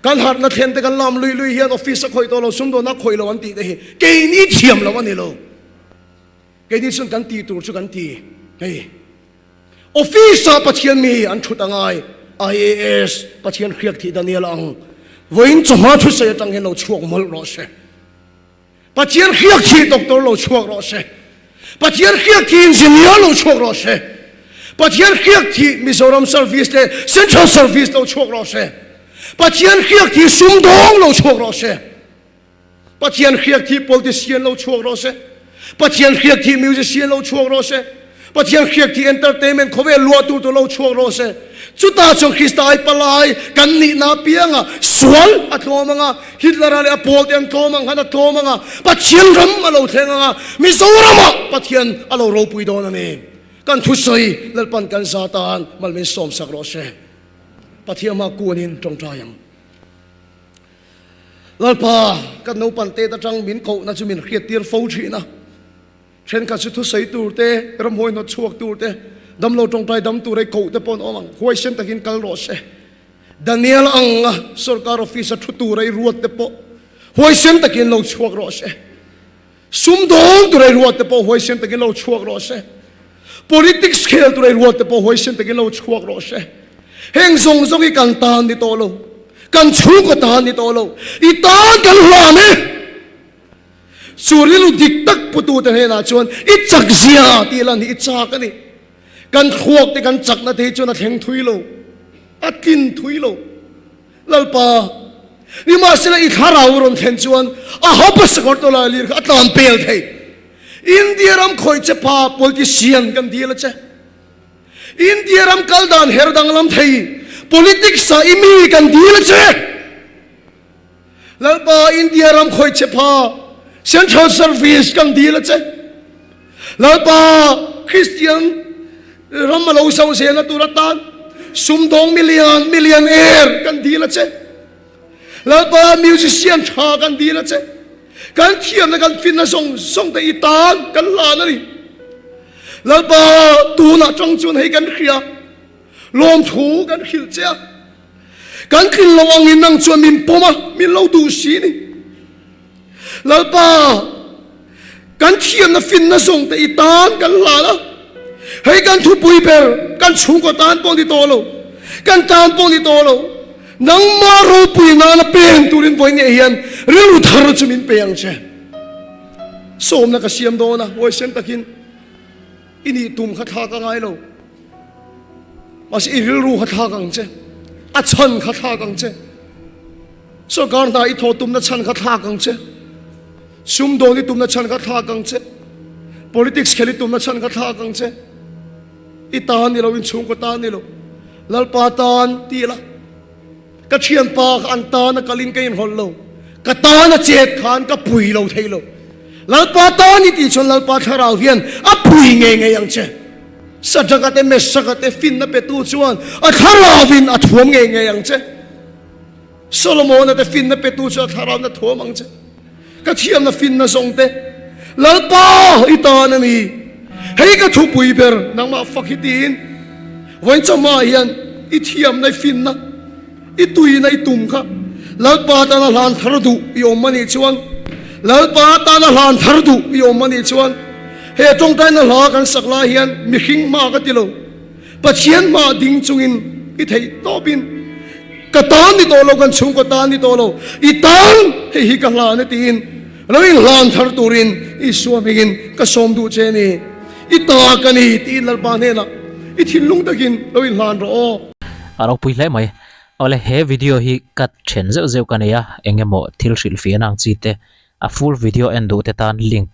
Kan harhna thlen te kan lam lui lui hian office a khawih tawh lo, sumdawnna a khawih lo an tih te hi keini thiam lo a ni lo. Keini chuan kan tih tur chu kan ti. Hei office ah Pathian mi an thut a ngai, IAS Pathian hriak thih Daniel ang vawiin chawhma thusawi atang hian lo chhuak mawlh rawh se. Pathian hriak thih doctor lo chhuak rawh se. Pathian hriak thih engineer lo chhuak rawh se. Pathian hriak thih Mizoram service leh Central service lo chhuak rawh se. Pathian hriak thih sumdawng lo chhuak rawh se. Pathian hriak thih politician lo chhuak rawh se. Pathian hriak thih musician lo chhuak rawh se. Pathian hriak thih entertainment khawvel luah tur tu lo chhuak rawh se. Chutah chuan Krista ai palai kan nihna apianga sual a tlawm anga, Hitler-a leh a pawlte an tlawm ang khan a tlawm anga, Pathian ram a lo thleng anga, Mizoramah Pathian a lo ropui dawn a ni. Kan thusawi Lalpan kan za tan mal min sawmsak rawh se. Pathian hma kuanin tawngtai ang. Lalpa, kan naupan tet atang min kohna chu min hriattir fo thin a. Thenkhat chu thusawi tur te, ramhuai hnawt chhuak tur te, damlo tawngtai dam tur ei koh te pawh an awm ang. Huaisen takin kal rawh se. Daniel anga sorkar office a thu tur ei ruat te pawh huaisen takin lo chhuak rawh se. Sumdawng tur ei ruat te pawh huaisen takin lo chhuak rawh se. Politics khel tur ei ruat te pawh huaisen takin lo chhuak rawh se. Heng zawng zawng hi kan tan ni tawh lo. Kan chhungkaw tan ni tawh lo. I tan kan hlan e. Chu rilru dik tak putute hnenah chuan i chak zia tih lan hi i chak a ni. Kan thluak te kan chakna te hi chuan a thleng thui lo, a tlin thui lo. Lalpa, nimahsela i thlarau rawn thlen chuan a haupa sakawr tawlai lir kha a tlan pel thei. India ram khawih che pa politician kan dil a che. India ram kal dan her danglam thei politics ah i mi kan dil a che. Lalpa India ram khawih che pha Central Service kan dil a che. Lalpa Kristian ram a lo zauh zelna tur atan sumdawng milian milian er kan dil a che. Lalpa musician tha kan dil a che. Kan thiamna kan finna zawng zawng te i tan kan hlan a ni. Lalpa tunah tang chuan hei kan hria lawmthu kan hrilh che a. Kan tlin lo angin nang chuan min pawm a, min lo duh si ni. Lalpa, kan thiamna finna zawng te i tan kan hlan a, hei kan thupui ber kan chhungkaw tan pawh ni tawh lo, kan tan pawh ni tawh lo, nangmah ropui nana pen turin vawi nge hian rilru thar chu min pe ang che. Sawmna ka siam dawn a, huaisen takin i nih tum kha thlak a ngai lo. Mahse i rilru kha thlak ang che, a chhan kha thlak ang che, sorkar hna i thawh tumna chhan kha thlak ang che, sumdawn i tumna chhan kha thlak ang che, politics khel i tumna chhan kha thlak ang che. I tan ni lo, inchhungkaw tan ni lo, Lalpa tan ti la. Ka thianpa kha an tan a kalin ka inhawlh lo, ka tan a chet khan ka pui lo thei lo. Lalpa tan i tih chuan Lalpa thlarau hian a pui ngei ngei ang che. Sadraka te Mesaka te finna petu chuan a thlarauvin a thuam ngei ngei ang che. Solomona te finna petu chuan a thlarauvin a thuam ang che. Ka thiamna finna zawng te Lalpa i tan a ni. Hei ka thupui ber nangmah fak hi tiin vawiin chawhma hian i thiamna i finna i tuina i tum kha Lalpa tana hlan thar duh i awm a nih chuan Lalpa tana hlan thar duh i awm a nih chuan he tawngtaina hla kan sak lai hian mihring hma ka ti lo. Pathian hmah ding chungin i theih tawpin ka tan ni tawh lo, kan chhungkaw tan ni tawh lo, i tan hei hi ka hlan e tiin lo inhlan thar turin Isua hmingin ka sawm duh che ni. I ta ka ni tiin Lalpa hnenah i thinlung takin lo inhlan rawh aw. A ropui hle mai. Awle he video hi ka then zeuh zeuh ka nei a, eng emaw thil hrilhfiahna ang chi te a full video en duh te tan link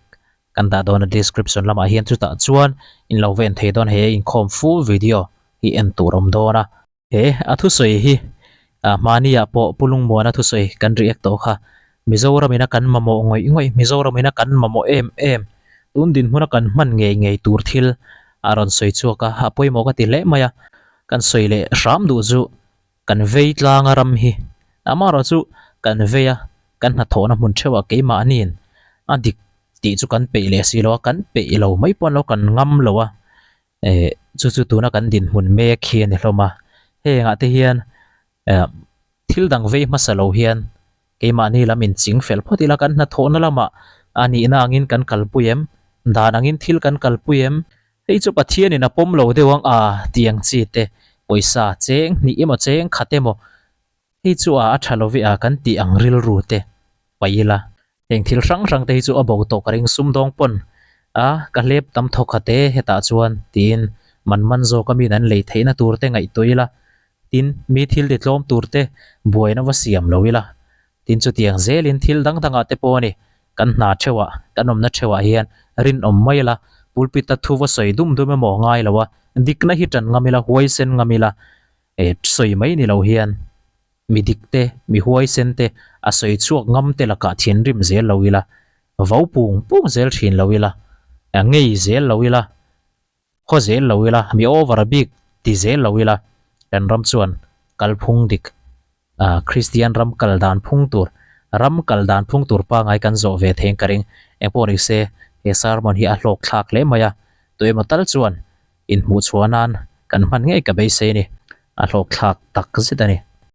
Kan dah dawn a description lamah hian chutah chuan in lo va en thei dawn he inkhawm full video hi en tur awm dawn a. He a thusawi hi hmani ah pawh Pu Lungmuana thusawi kan react tawh kha Mizoram ina kan mamawh ngawih ngawih Mizoram ina kan mamawh em em tun dinhmuna kan hman ngei ngei tur thil a rawn sawi chhuak a a pawimawh ka ti hle mai a kan sawi leh hram duh chu kan vei tlanga ram hi amaherawhchu kan vei a kan hnathawhna hmun theuhah keimahniin a dik tih chu kan peih leh si lo a, kan peih lo mai pawh an lo kan ngam lo a, eh chu chu tuna kan dinhmun mek hi a ni hlawm a, hengah te hian eh thil dang vei hmasa lo hian keimahni lam inching fel phawt ila kan hnathawhna lamah a nihna angin kan kalpui em, dan angin thil kan kalpui em, hei chu Pathianin a pawm lo deuh ang a tih ang chi te pawisa cheng hnih emaw cheng khat emaw Hei chu a a tha lo ve a kan tih ang rilru te paih ila. Heng thil hrang hrang te hi chu a bo tawh ka ring sumdawng pawn a ka hlep tam thawk khat e hetah chuan tiin man man zawk a min an lei theihna tur te ngaihtuah ila tin mi thil ti tlawm tur te buaina va siam lo ila tin chutiang zelin thil dang dangah te pawh a ni kan hna theuhah kan awmna theuhah hian rinawm mai ila pulpit a thu va sawi dum dum emaw ngai lo a dikna hi tan ngam ila huaisen ngam ila E sawi mai ni lo hian mi dik te, mi huaisen te, a sawi chhuak ngam te lakah thinrim zel lo ila, vo pung pung zel thin lo ila, ngei zel lo ila, haw zel lo ila, mi over bik ti zel lo ila, kan ram chuan kalphung dik, Kristian ram kal dan phung tur, ram kal dan phung tur pangai kan zawh ve thei ang ka ring. Engpawh ni se, he sermon hi a hlawk thlak hle mai a, tuemaw tal chuan Inhmuhchhuah nan kan hman ngei ka beisei a ni. A hlawkthlak tak zet a ni.